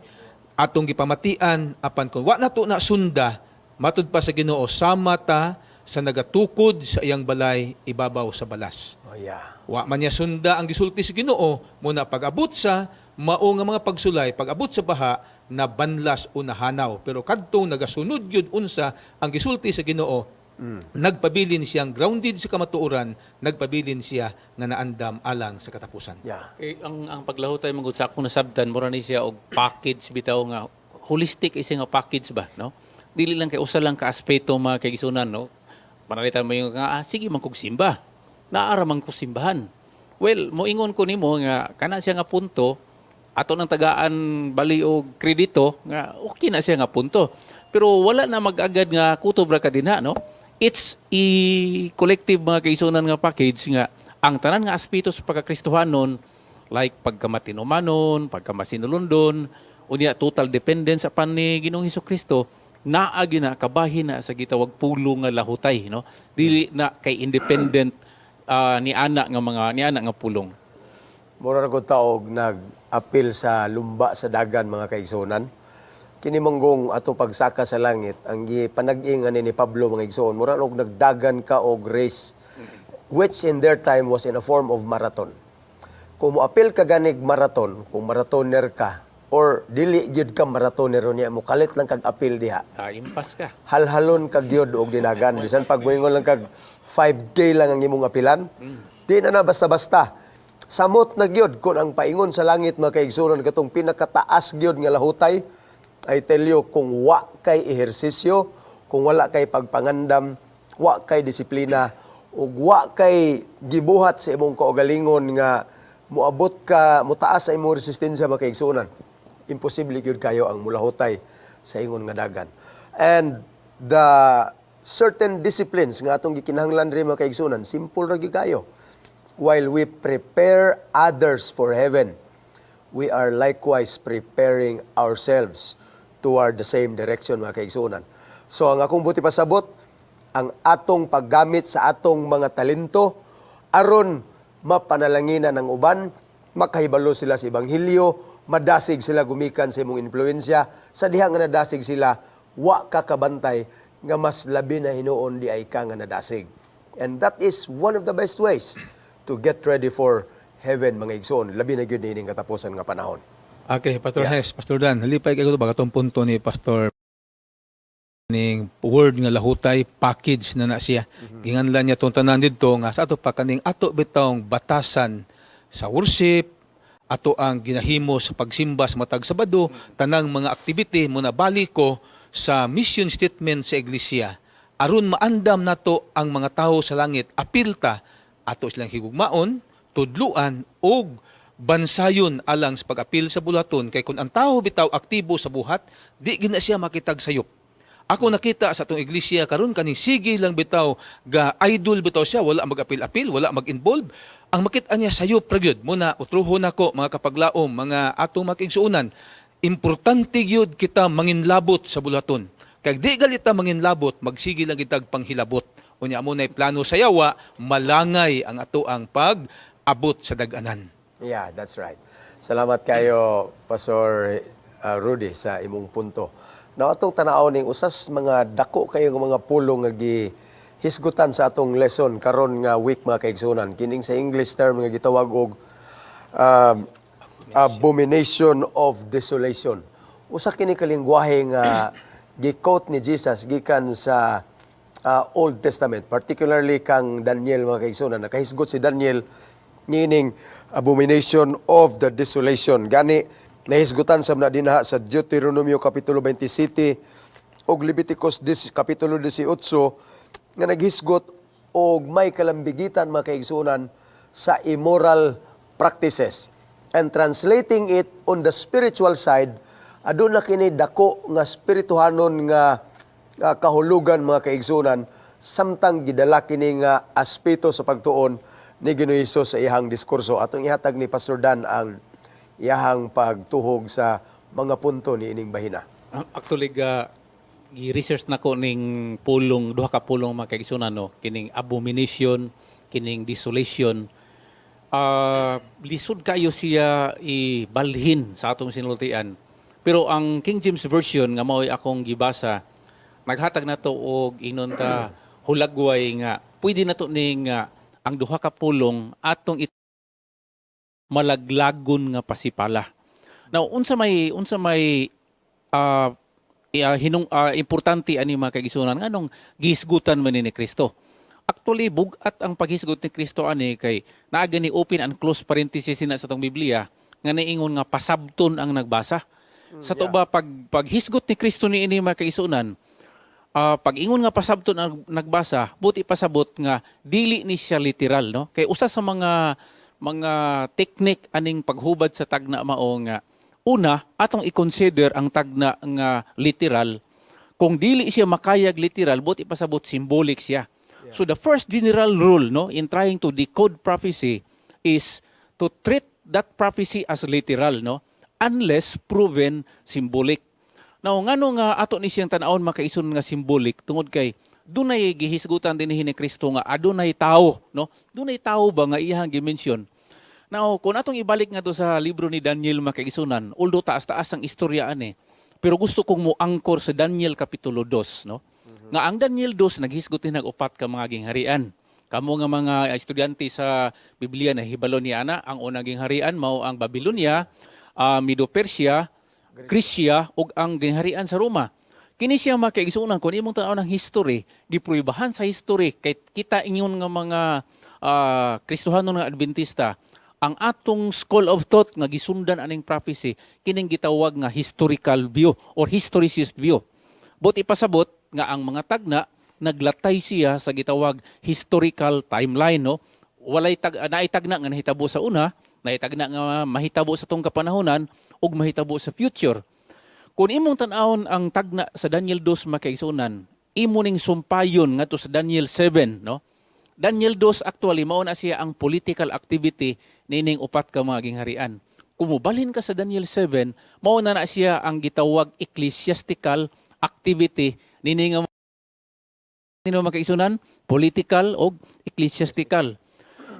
Speaker 3: atong gipamatian, apan kung wa nato na sunda, matud pa sa Ginoo, sama ta sa nagatukod sa iyang balay ibabaw sa balas. Wa man niya sunda ang gisulti sa Ginoo, muna pag-abot sa mao nga mga pagsulay, pag-abot sa baha, nabanlas o nahanaw. Pero kadtong nagasunod gyud unsa ang gisulti sa Ginoo, nagpabilin siyang grounded sa kamatuoran, nagpabilin siya nga naandam alang sa katapusan.
Speaker 2: Eh, ang paglahutay man gud sa akong nasabtan, mura ni siya og package bitaw nga holistic isa nga package ba, no? Dili lang kay usa lang ka aspeto, mga kaigsunan, no? Panalitan mo yung nga, sige man kog simba. Naara man kog simbahan. Well, moingon ko nimo nga kana siya nga punto ato nang tagaan bali og kredito nga okay na siya nga punto. Pero wala na mag-agad nga kutob ra ka dinha, no? It's a collective, mga kaigsunan, nga package nga ang tanan nga aspeto sa pagkakristohanon, like pagkamatinumanon, pagkamasinulondon, unya total dependence apan ni Ginoong Kristo, naa gyud na kabahin na sa gitawag pulong nga lahutay, no? Dili na kay independent ni ana nga pulong.
Speaker 1: Mura ra gud taog nag-apil sa lumba sa dagan, mga kaigsunan. Kini manggong ato pagsaka sa langit, ang gipanag-ing ani ni Pablo, mga igsoon, mura og nagdagan ka og race which in their time was in a form of marathon. Kung moapil ka ganig marathon, kung marathoner ka or dili gyud ka marathoner niya, mo kalit lang kag apil diha.
Speaker 2: Impas ka.
Speaker 1: Halhalon kag gyud og dinagan, bisan pag moingon lang kag 5K lang ang imong apilan, di na na basta-basta. Samot na gyud kung ang paingon sa langit, mga kaigsunan, katong pinakataas gyud nga lahutay. I tell you, kung wa kay ehersisyo, kung wala kay pagpangandam, wa kay disiplina ug wa kay gibuhat sa imong kaugalingon nga moabot ka, motaas sa imong resistensya, mga kaigsunan, imposible gyud kayo ang mulahutay sa ingon nga dagan. And the certain disciplines nga atong gikinahanglan rin, mga kaigsunan, simple ra gyud kayo. While we prepare others for heaven, we are likewise preparing ourselves toward the same direction, mga kaigsunan. So ang akong buti pasabot, ang atong paggamit sa atong mga talento aron mapanalanginan ang uban, makahibalo sila sa ebanghelyo, madasig sila gumikan sa imong impluwensya. Sa diha nga nadasig sila, wa ka kabantay nga mas labi na hinuon di ay ka nga nadasig. And that is one of the best ways to get ready for heaven, mga igsoon, labi na gyud niining katapusan nga panahon.
Speaker 3: Okay, Pastor Hes, Pastor Dan, halipay kayo ba katong punto ni Pastor ning word nga lahutay, package na na siya. Ginganlan niya tong tanan didto nga sa ato pa kaning ato bitawng batasan sa worship, ato ang ginahimo sa pagsimba sa matag Sabado, tanang mga activity mo na balik ko sa mission statement sa iglesia. Aron maandam nato ang mga tawo sa langit, apilta ato silang higugmaon, tudluan og Bansayon alang sa pag-apil sa buluhaton, kay kung ang tao bitaw aktibo sa buhat, di gina siya makitag sayop. Ako nakita sa atong iglesia karon, kaning sige lang bitaw ga idol bitaw siya, wala mag-apil-apil, wala mag-involve. Ang makita niya, sayop ra gyud. Muna utruhon nako, mga kapaglaom, mga atong makiigsuonan, importante gyud kita manginlabot sa buluhaton. Kay di galita manginlabot, magsige lang kitag panghilabot. Unya amo nay plano sa yawa, malangay ang ato ang pag-abot sa dag-anan.
Speaker 1: Yeah, that's right. Salamat kayo, Pastor Rudy, sa imong punto. Now, atong tanaw ning usas mga dako kayo nga mga pulong nga gihisgutan sa atong lesson karon nga week, mga kaigsunan. Kining sa English term nga gitawag og abomination of desolation. Usa kini ka lingwahe nga gi-quote ni Jesus gikan sa Old Testament, particularly kang Daniel, mga kaigsunan. Nakahisgot si Daniel niining abomination of the desolation. Gani nahisgutan sa na dinha sa Deuteronomio kapitulo 27 ug Leviticus kapitulo 18 nga naghisgot og may kalambigitan, mga kaigsunan, sa immoral practices. And translating it on the spiritual side, aduna kini dako nga spirituhanon nga kahulugan, mga kaigsunan, samtang gidala kini nga aspeto sa pagtuon ni Ginoo Hesus sa iyang diskurso. Atong ihatag ni Pastor Dan ang iyahang pagtuhog sa mga punto ni ining bahina.
Speaker 2: Actually ga gi-research nako ning pulong, duha ka pulong, mga kaigsunan, no, kining abomination, kining desolation. Lisod kayo siya ibalhin sa atong sinultian. Pero ang King James Version nga mao'y akong gibasa, naghatag nato og inon ta hulagway nga pwede nato ning ang duha ka pulong atong malaglagon nga pasipala. Now, unsa may importante ani, mga kaigsunan, nganong gihisgutan man ni Kristo? Actually, bugat ang paghisgot ni Kristo ani kay naa gani open and close parenthesis na sa atong Biblia nga niingon nga pasabton ang nagbasa. Sa to ba pag paghisgot ni Kristo ni ini, mga kaigsunan, pag ingon nga pasabton ang nagbasa, buti pasabot nga dili ni siya literal, no? Kay usa sa mga technique aning paghubad sa tagna mao nga una atong i-consider ang tagna nga literal. Kung dili siya makayag literal, buti pasabot symbolic siya. So the first general rule, no, in trying to decode prophecy is to treat that prophecy as literal, no, unless proven symbolic. Now, ngano nga ato ni siyang tan-awon, makaison, nga symbolic? Tungod kay dunay gihisgutan dinhi ni Kristo nga adunay tao, no? Dunay tao ba nga iyang gi-mention. Now, kung atong ibalik nga to sa libro ni Daniel, makaisunan, although taas-taas ang istorya ani, pero gusto kong mo-anchor sa Daniel kapitulo 2, no? Nga ang Daniel 2 naghisgot din upat ka mga gingharian. Kamo nga mga estudyante sa Biblia na hibalo ni ana, ang unang gingharian mao ang Babylonia, Medo-Persia, Grecia ug ang gingharian sa Roma. Kini siya, mga kaigsuonan, kung imong tan-aw ng history, gipruibahan sa history kay kita ingon nga mga Kristohanon nga Adventista, ang atong school of thought nga gisundan aning prophecy kining gitawag nga historical view or historicist view. But ipasabot nga ang mga tagna naglatay siya sa gitawag historical timeline, no? Walay tag naitagna nga nahitabo sa una, naitagna nga mahitabo sa tong kapanahonan ug mahitabo sa future. Kung imong tan-awon ang tagna sa Daniel 2, makaigsunan, imo ning sumpayon ngadto sa Daniel 7, no? Daniel 2 actually mao na siya ang political activity niining upat ka mga gingharian. Kung mobalhin ka sa Daniel 7, mao na na siya ang gitawag ecclesiastical activity nini nga nino, makaigsunan, political og ecclesiastical.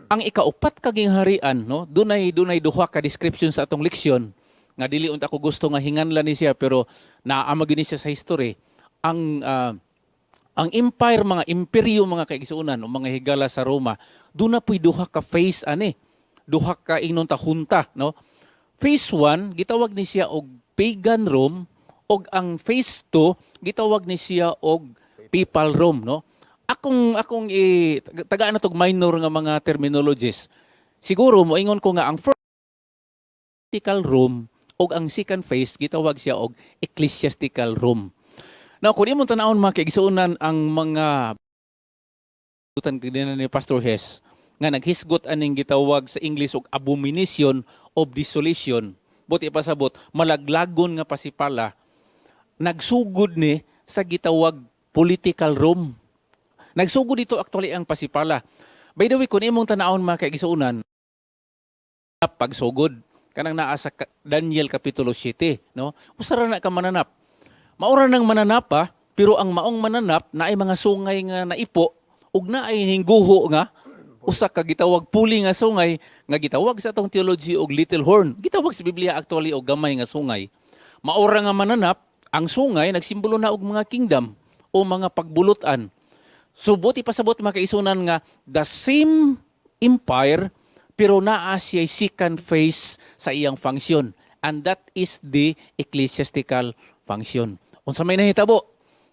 Speaker 2: Ang ikaupat ka gingharian, no, dunay duha ka description sa atong leksyon nga dili unta ko gusto nga hinganlan ni siya, pero naa gyud ni siya sa history. Ang empire, mga imperyo, mga kaigsuonan, o mga higala sa Roma, duna puy duha ka phase ani. Duha ka ingnon ta junta, no? Phase 1 gitawag ni siya og pagan Rome og ang phase 2 gitawag ni siya og papal Rome, no? Akong i tagaan na tog minor nga mga terminologies. Siguro moingon ko nga ang first political Rome og ang second phase gitawag siya og ecclesiastical Rome. Now, kung imong tan-awon, mga kaigsuonan, ang mga utan ni Pastor Hess Nga naghisgot aning gitawag sa English og abomination of desolation, buot ipasabot malaglagon nga pasipala, nagsugod ni sa gitawag political Rome. Nagsugod dito actually ang pasipala. By the way, kung imong tanawon, mga kaigsuonan, pagsugod kanang naa sa Daniel kapitulo 7, no? Usa ra na ka mananap. Maura nang mananap pa, pero ang maong mananap naay mga sungay nga naipo ug naay hingguho nga usa ka gitawag puli nga sungay nga gitawag sa atong theology og little horn. Gitawag sa Biblia actually og gamay nga sungay. Maura nga mananap, ang sungay nagsimbolo na og mga kingdom o mga pagbulutan. So buot ipasabot, mga kaigsuonan, nga the same empire pero naa siya second phase sa iyang function, and that is the ecclesiastical function. Unsa may nahitabo?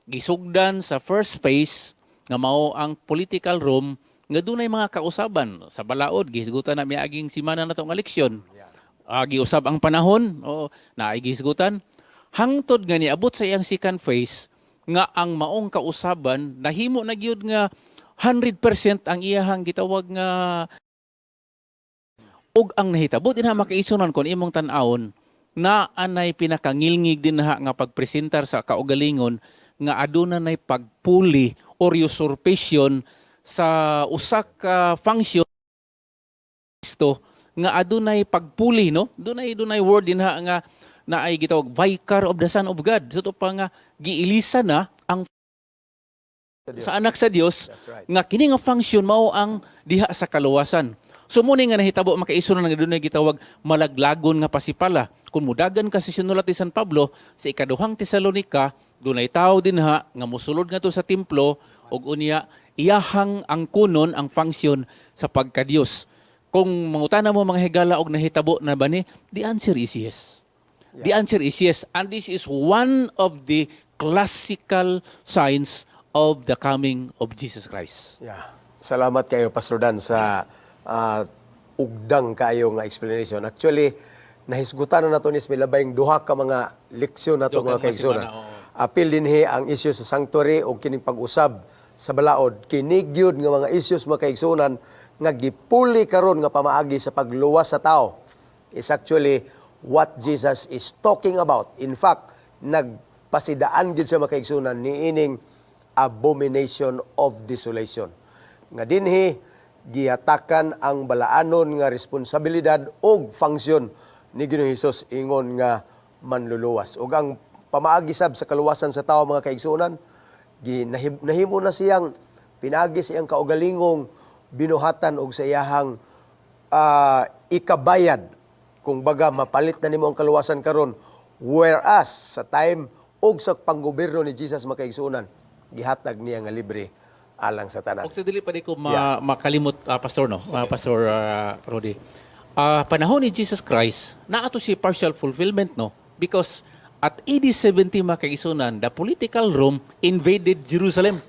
Speaker 2: Gisugdan sa first phase nga mao ang political Rome nga dunay mga kausaban sa balaod. Gihisgutan na miaging simana nato nga leksyon. Giusab ang panahon o naay gihisgutan hangtod nga niabot sa iyang second phase nga ang maong kausaban nahimo na gyud nga 100% ang iyahang gitawag nga. Ug ang nahitabo dinha, makaigsuonan, kon imong tan-awon, na anay pinakangilngig dinha nga pagpresentar sa kaugalingon nga aduna nay pagpuli or usurpation sa usa ka function Kristo nga adunay pagpuli, no? Dunay word dinha nga naay gitawag vicar of the Son of God, so pa nga giilisa na ang sa anak sa Dios
Speaker 1: That's right.
Speaker 2: nga kini nga function mao ang diha sa kaluwasan. So mao ni nga nahitabo, makaigsuonan, nga dunay gitawag malaglagon nga pasipala. Kung mudagan ka sa sinulat ni San Pablo sa ikaduhang Tesalonika, dunay tawo dinha nga mosulod ngadto sa templo ug unya iyahang ang kunon ang function sa pagkadiyos. Kung mangutana mo, mga higala, og nahitabo na ba ni, the answer is yes. The answer is yes. And this is one of the classical signs of the coming of Jesus Christ.
Speaker 1: Yeah. Salamat kayo, Pastor Dan, sa ugdang kayo nga explanation. Actually, nahisgutan na nato ni milabayng duha ka mga leksyon nato
Speaker 2: Duha ka
Speaker 1: mga
Speaker 2: mga
Speaker 1: kaigsuonan.
Speaker 2: semana, oo.
Speaker 1: Apil dinhi ang isyu sa sanctuary o kining pag-usab sa balaod. Kini gyud nga mga isyus, mga kaigsuonan, nga gipuli karon nga pamaagi sa pagluwas sa tao is actually what Jesus is talking about. In fact, nagpasidaan gyud siya, mga kaigsuonan, niining abomination of desolation. Nga dinhi gihatakan ang balaanon nga responsibilidad og function ni Ginoong Hesus ingon nga manluluwas. Ug ang pamaagi sab sa kaluwasan sa tao, mga kaigsuonan, nahimo na siyang pinaagi sa iyang kaugalingong binuhatan og sa iyahang ikabayad. Kung baga mapalit na nimo ang kaluwasan karon, whereas sa time og sa panggobyerno ni Jesus, mga kaigsuonan, gihatag niya nga libre alang sa tanan.
Speaker 2: Og sa dili pa di ko makalimot, Pastor, no? Pastor Rodi. Panahon ni Jesus Christ, naa to si partial fulfillment, no? Because at AD 70, mga kaigsuonan, the political Rome invaded Jerusalem.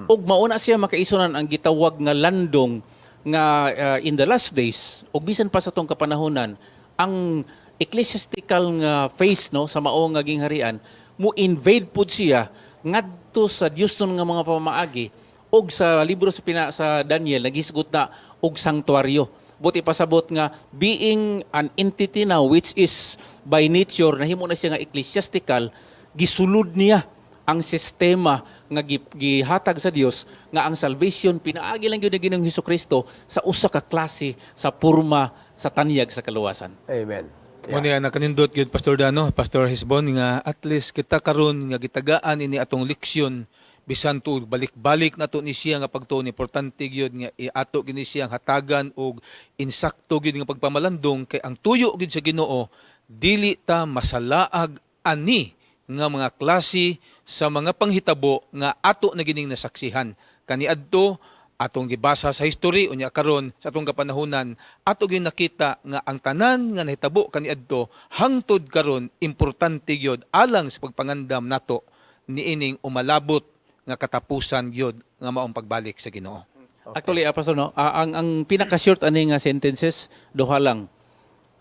Speaker 2: Ug mauna siya, mga kaigsuonan, ang gitawag nga landong nga in the last days ug bisan pa sa tong kapanahonan, ang ecclesiastical nga phase, no, sa mao nga gingharian mo invade pud siya ngadto sa Dios nga mga pamaagi. Og sa libro sa Daniel naghisgot na og sanktuaryo. Buot ipasabot nga being an entity now which is by nature nahimo na siya nga ecclesiastical, gisulod niya ang sistema nga gihatag sa Dios nga ang salvation pinaagi lang gyud ni Ginoong Hesukristo sa usa ka klase sa porma sa tanyag sa kaluwasan.
Speaker 1: Amen.
Speaker 3: Mo niya nakanindot gyud, Pastor Dano, Pastor Hisbon, nga at least kita karon nga gitagaan ini atong leksyon, bisan tuod balik-balik nato ni siya nga pagtuon, importante gyud nga iato gyud ni siya ang hatagan og insakto gyud nga pagpamalandong, kay ang tuyo gyud sa Ginoo dili ta masalaag ani nga mga klase sa mga panghitabo nga ato na gining nasaksihan kaniadto, atong gibasa sa history. Unya karon sa atong kapanahunan, ato gyud nakita nga ang tanan nga nahitabo kaniadto hangtod karon importante gyud alang sa pagpangandam nato niining umalabot nga katapusan gyud nga maong pagbalik sa Ginoo.
Speaker 2: Actually, Pastor, no, ang pinaka-short ani nga sentences duha lang.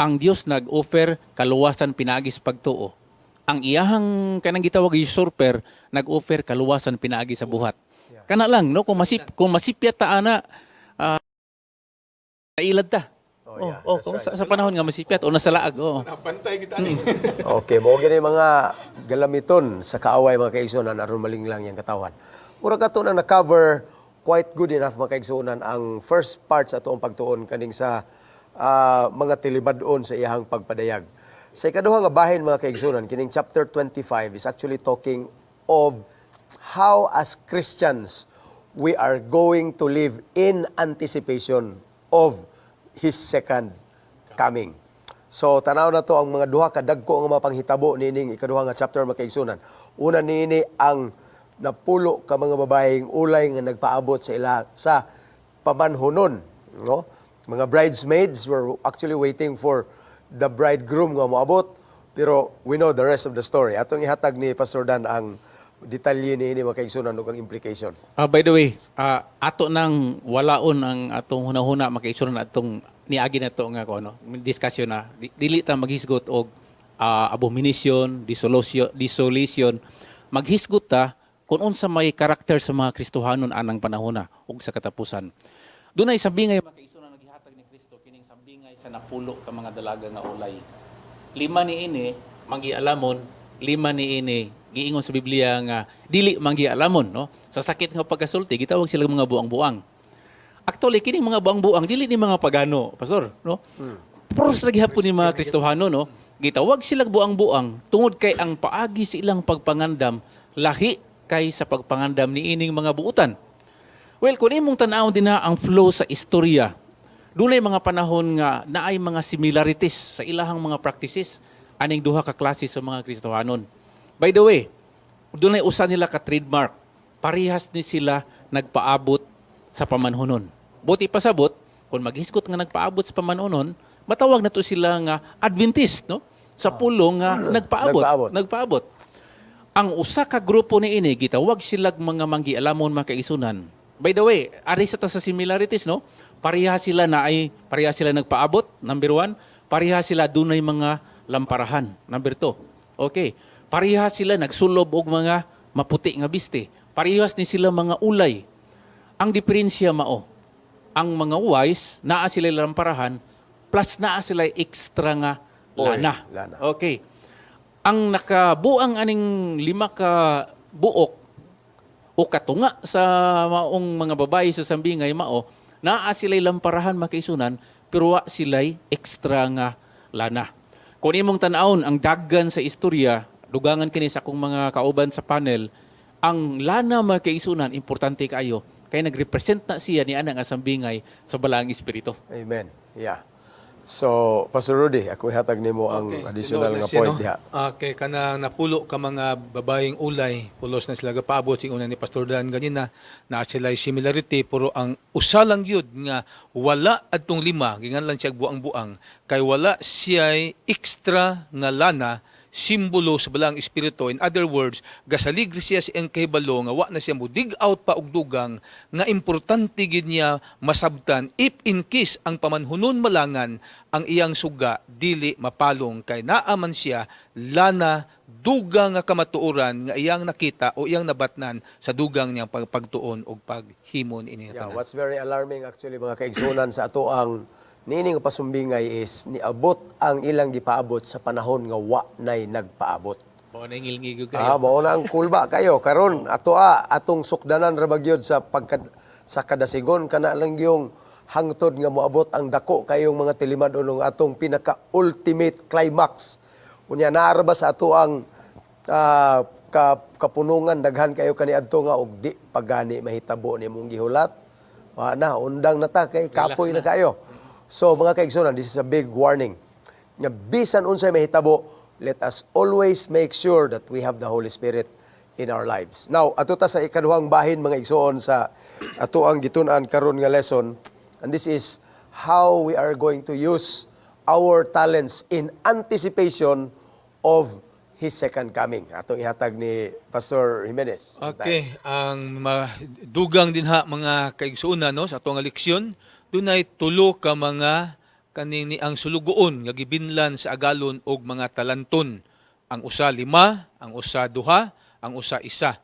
Speaker 2: Ang Dios nag-offer kaluwasan pinaagi sa pagtuo. Ang iyahang kanang gitawag usurper nag-offer kaluwasan pinaagi sa buhat. Kana lang, no, kung masipyat ta ana. Tailad ta.
Speaker 1: Oh, yeah,
Speaker 2: oh,
Speaker 1: that's right.
Speaker 2: sa panahon nga masipyat o nasa laag, oo.
Speaker 3: Napantay kita ni.
Speaker 1: Okay, mao gani mga galamiton sa kaaway, mga kaigsunan, aron malinglang yang katawan. Mura kato na na-cover quite good enough, mga kaigsunan, ang first part sa atoong pagtuon kaning sa mga tilibad-on sa iyahang pagpadayag. Sa ikaduha nga bahin, mga kaigsunan, kining chapter 25 is actually talking of how as Christians we are going to live in anticipation of His second coming. So tanaw na to ang mga duha ka dagko nga mga panghitabo niining ikaduha nga chapter, mga kaigsunan. Una niini ang napulo ka mga babaeng ulay nga nagpaabot sa ila sa pamanhunon, no? Mga bridesmaids were actually waiting for the bridegroom nga moabot, pero we know the rest of the story. Atong ihatag ni Pastor Dan ang detalye niini, mga kaigsunan, ug ang implication.
Speaker 2: By the way, ato nang walaon ang atong hunahuna, makaigsunan, atong niagi na to nga ko no discussion na dili ta maghisgot og abomination, dissolution, dissolution. Maghisgot ta kung unsa may karakter sa mga Kristohanon anang panahona ug sa katapusan. Dunay sambingay, mga kaigsunan, naghihatag ni Kristo kining sambingay sa napulo ka mga dalaga nga ulay. Lima ni ini manggialamon, lima ni ini giingon sa Biblia nga dili manggialamon, no? Sa sakit nga pagkasulti, gitawag sila mga buang-buang. Actually, kining mga buang-buang dili ni mga pagano, Pastor, no? Puros ra gihapon ni mga Kristohano, no? Gitawag sila buang-buang tungod kay ang paagi sa ilang pagpangandam lahi kay sa pagpangandam ni ining mga buutan. Well, kung imong tan-awon din na ang flow sa istorya, dunay mga panahon nga naay mga similarities sa ilahang mga practices aning duha ka klase sa mga Kristohanon. By the way, dunay usa nila ka trademark. Parehas ni sila nagpaabot sa pamanhunon. Buti pasabot, kung maghisgot nga nagpaabot sa pamanhunon, matawag na to sila nga Adventist, no? Sa pulong nga nagpaabot.
Speaker 1: Nagpaabot.
Speaker 2: Nagpaabot. Ang usa ka grupo ni ini gitawag silag mga manggialamon, mga kaigsunan. By the way, ari sa ta sa similarities, no? Pareha sila na ay pareha sila nagpaabot, number one. Pareha sila dunay mga lamparahan, number two. Okay. Pareha sila nagsulob og mga maputi nga biste. Parehas ni sila mga ulay. Ang diferensya mao, ang mga wise naa sila lamparahan plus naa sila extra nga
Speaker 1: Oil,
Speaker 2: lana.
Speaker 1: Lana.
Speaker 2: Okay. Ang nakabuang aning lima ka buok o katunga sa maong mga babae sa sambingay mao, naa sila'y lamparahan, makaigsunan, pero wa sila'y extra nga lana. Kung imong tan-awon ang daggan sa istorya, dugangan kini sa akong mga kauban sa panel, ang lana, mga kaigsunan, importante kaayo kay nagrepresent na siya ni ana nga sambingay sa Balaang Espiritu.
Speaker 1: Amen. Yeah. So, Pastor Rudy, ako ihatag nimo ang additional
Speaker 3: Tinuod na
Speaker 1: nga
Speaker 3: siya,
Speaker 1: point
Speaker 3: no?
Speaker 1: diha.
Speaker 3: Okay, kana napulo ka mga babaeng ulay, pulos na sila gapaabot sing una ni Pastor Dan ganina, na sila similarity pero ang usa lang gyud nga wala adtong lima, ginganlan siya buang-buang kay wala siya extra nga lana, simbolo sa Balaang Espiritu. In other words, gasalig siya sa iyang kahibalo nga wa na siya mo dig out pa og dugang nga importante gid niya masabtan if in case ang pamanhunon malangan, ang iyang suga dili mapalong kay naa man siya lana, dugang nga kamatuoran nga iyang nakita o iyang nabatnan sa dugang niyang pagtuon og paghimon ini
Speaker 1: Yeah,
Speaker 3: tanan.
Speaker 1: what's very alarming actually, mga kaigsunan, sa ato ang niini nga pasumbingay is niabot ang ilang gipaabot sa panahon nga wa nay nagpaabot.
Speaker 2: Mao na ngilngig
Speaker 1: Ah, mao na ang kulba kayo karon ato atong sukdanan ra ba gyud sa pagka, sa kadasigon kana lang yung hangtod nga moabot ang dako kayong mga tilimad-on atong pinaka ultimate climax. Unya naa ra ba sa ato ang kapunungan daghan kayo kaniadto nga og di pagani mahitabo nimong gihulat. Wa na, undang na ta kay kapoy na kayo. So mga kaigsunan, this is a big warning. Nga bisan unsay mahitabo, let us always make sure that we have the Holy Spirit in our lives. Now, ato ta sa ikaduhang bahin, mga igsoon, sa ato ang gitun-an karon nga lesson, and this is how we are going to use our talents in anticipation of His second coming. Atong ihatag ni Pastor Jimenez.
Speaker 3: Okay, ang dugang din ha, mga kaigsuonan, no, sa atong nga leksyon, dunay tulo ka mga kanini ang sulugoon nga gibinlan sa agalon og mga talanton. Ang usa lima, ang usa duha, ang usa isa.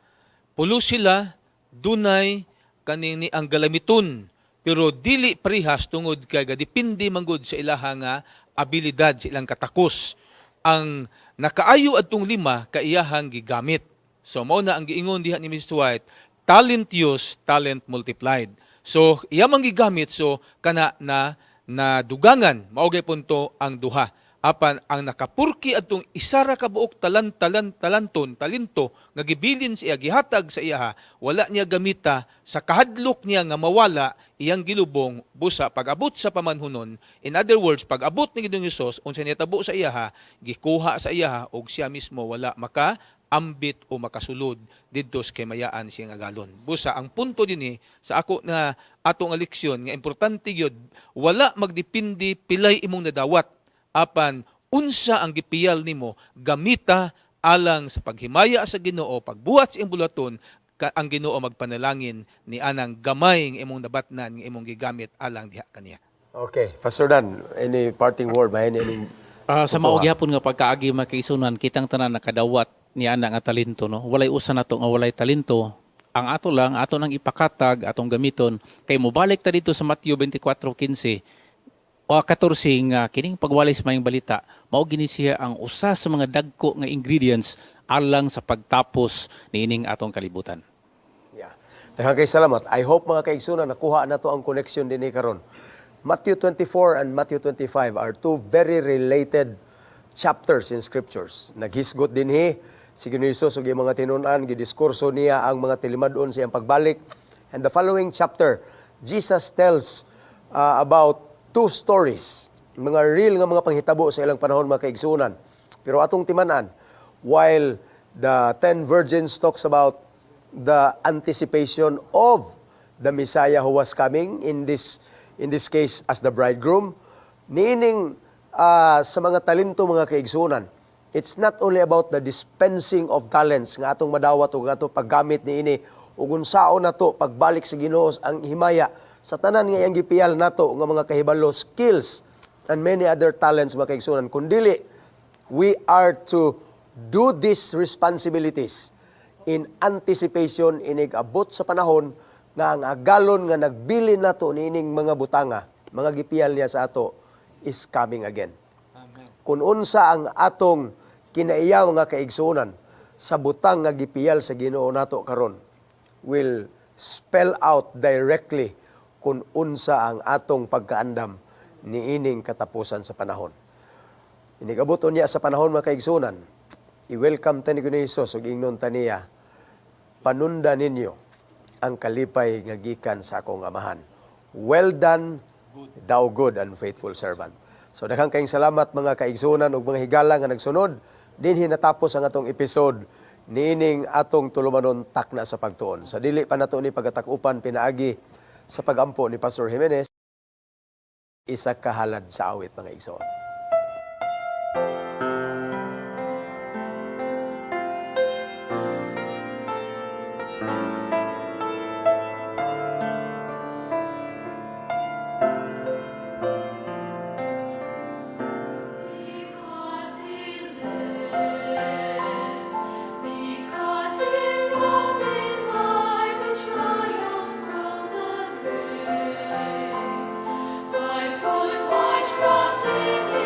Speaker 3: Pulo sila dunay kanini ang galamiton. Pero dili parehas tungod kay gadepende manggod sa ilaha nga abilidad, sa ilang katakos. Ang nakaayo adtong lima kay iyahang gigamit. So mao na ang giingon diha ni Mrs. White, talent used, talent multiplied. So iya man gigamit, so kana na nadugangan mao gyapon to ang duha. Apan ang nakapurki adtong isa ra ka buok talan talan talanton talento nga gibilin sa iya, gihatag sa iyaha, wala niya gamita, sa kahadlok niya nga mawala iyang gilubong. Busa pag-abot sa pamanhunon, in other words, pag-abot ni Ginoong Hesus, unsa nitabo sa iyaha? Gikuha sa iyaha og siya mismo wala maka ambit o makasulod didto sa kahimayaan siyang agalon. Busa ang punto dinhi sa ako na ato nga leksyon nga importante gyud, wala magdepende pilay imong nadawat, apan unsa ang gipiyal nimo, gamita alang sa paghimaya sa Ginoo, pagbuhat sa iyang buluhaton, ka, ang Ginoo magpanalangin ni anang gamay nga imong nabatnan nga imong gigamit alang diha kaniya.
Speaker 1: Okay, Pastor Dan, any parting word ba any?
Speaker 2: Sa mao gyapon nga pagkaagi, mga kaigsuonan, kitang tanan nakadawat ni ana nga talento, no. Walay usa nato nga walay talento. Ang ato lang, ato nang ipakatag, atong gamiton kay mobalik ta dito sa Matthew 24:15 o 14 nga kining pagwalay sa maayong balita mao gini siya ang usa sa mga dagko nga ingredients alang sa pagtapos niining atong kalibutan.
Speaker 1: Yeah. Daghang kay salamat. I hope, mga kaigsunan, nakuha na to ang connection dinhi karon. Matthew 24 and Matthew 25 are two very related chapters in scriptures. Naghisgot dinhi si Ginoo Jesus ug iyang mga tinun-an, gidiskurso niya ang mga tilimad-on sa iyang pagbalik. And the following chapter, Jesus tells about two stories, mga real nga mga panghitabo sa ilang panahon, mga kaigsunan. Pero atong timan-an, while the 10 virgins talks about the anticipation of the Messiah who was coming, in this case as the bridegroom, niining sa mga talento, mga kaigsunan, it's not only about the dispensing of talents nga atong madawat ug atong paggamit niini ug unsaon nato pagbalik sa Ginoo ang himaya sa tanan nga iyang gipiyal nato nga mga kahibalo, skills and many other talents, mga kaigsunan, kundili we are to do these responsibilities in anticipation inig abot sa panahon nga ang agalon nga nagbilin nato niining mga butanga, mga gipiyal niya sa ato, is coming again. Kung unsa ang atong kinaiyaw nga kaigsuonan sa butang nga gipiyal sa Ginoo nato karon will spell out directly kung unsa ang atong pagkaandam niining katapusan sa panahon. Inigabot niya sa panahon, mga kaigsunan, i-welcome ta ni Ginoong Hesus ug ingnon ta niya, "Panunda ninyo ang kalipay nga gikan sa akong amahan. Well done, thou good and faithful servant." So daghang kayong salamat, mga kaigsunan ug mga higala nga nagsunod. Dinhi natapos ang atong episode niining atong tulumanon Takna sa Pagtuon. Sa dili pa nato ni pagkatakupan pinaagi sa pagampo ni Pastor Jimenez, isa ka halad sa awit, mga igsoon.
Speaker 5: Because he lives, because he rose in mighty triumph from the grave, I put my trust in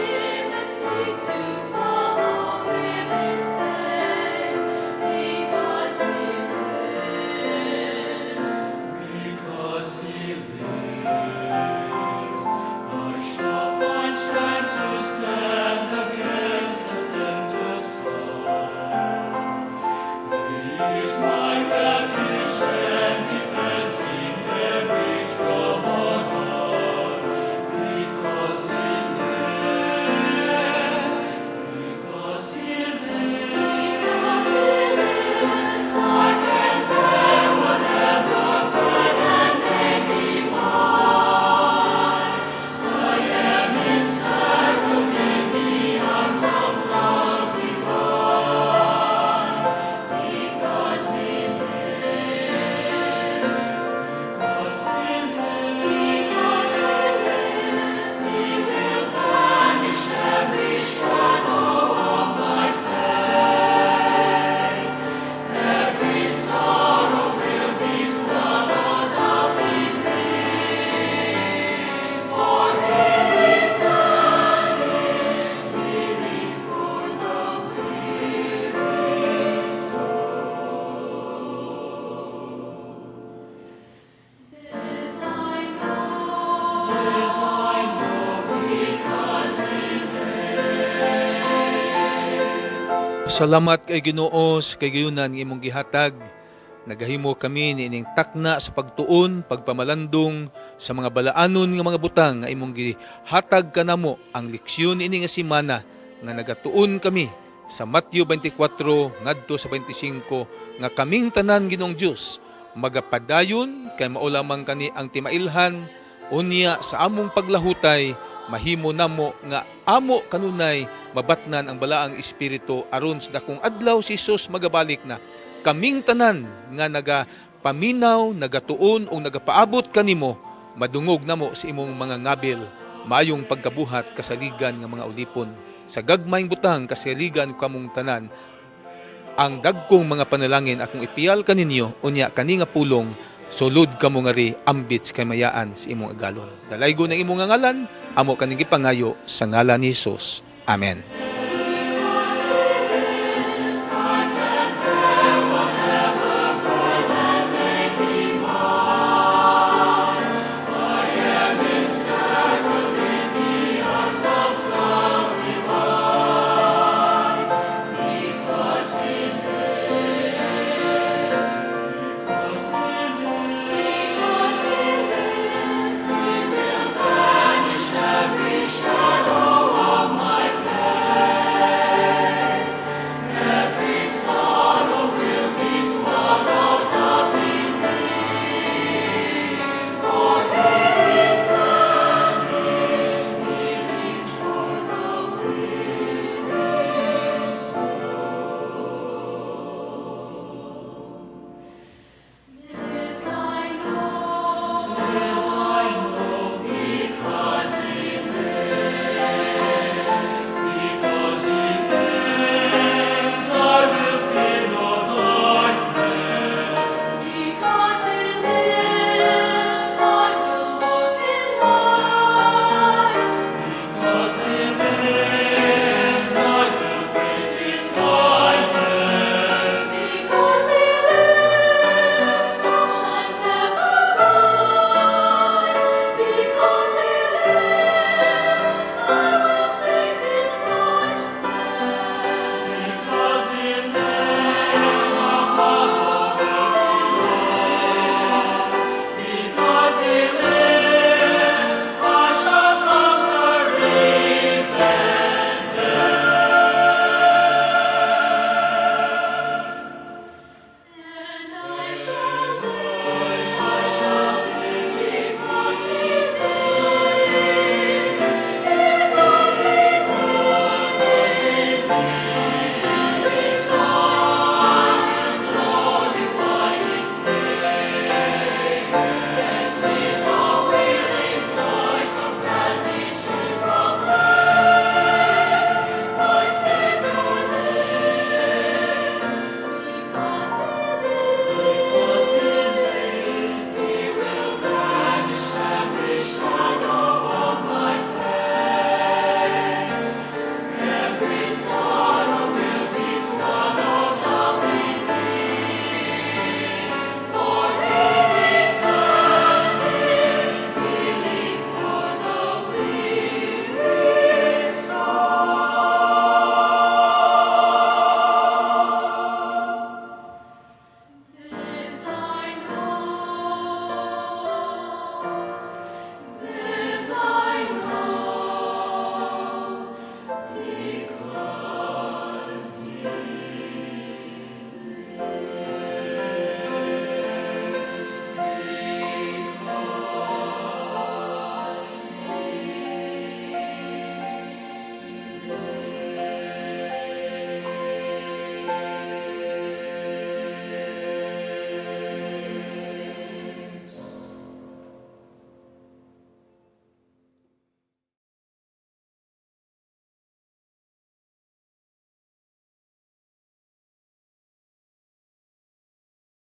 Speaker 3: Salamat kay Ginoo sa kahigayunan nga imong gihatag. Nagahimo kami niining takna sa pagtuon, pagpamalandong sa mga balaanon nga mga butang nga imong gihatag kanamo ang leksyon ini nga semana nga nagatuon kami sa Matthew 24 ngadto sa 25 nga kaming tanan, Ginoong Dios, magapadayon kay mao lamang kani ang timailhan. Unya sa among paglahutay, mahimo namo nga amo kanunay mabatnan ang Balaang Espiritu aron sa dakong adlaw si Jesus magabalik na, kaming tanan nga nagapaminaw, nagatuon o nagapaabot kanimo, madungog namo sa imong mga ngabil, "Maayong pagkabuhat, kasaligan nga mga ulipon." Sa gagmayng butang, kasaligan kamong tanan. Ang dagkong mga panalangin akong ipiyal kaninyo. Unya kani nga pulong, sulod kamo ngari ambit sa kamayaan sa imong agalon. Dalaygon ang imong ngalan, amo kaning gipangayo sa ngalan ni Jesus. Amen.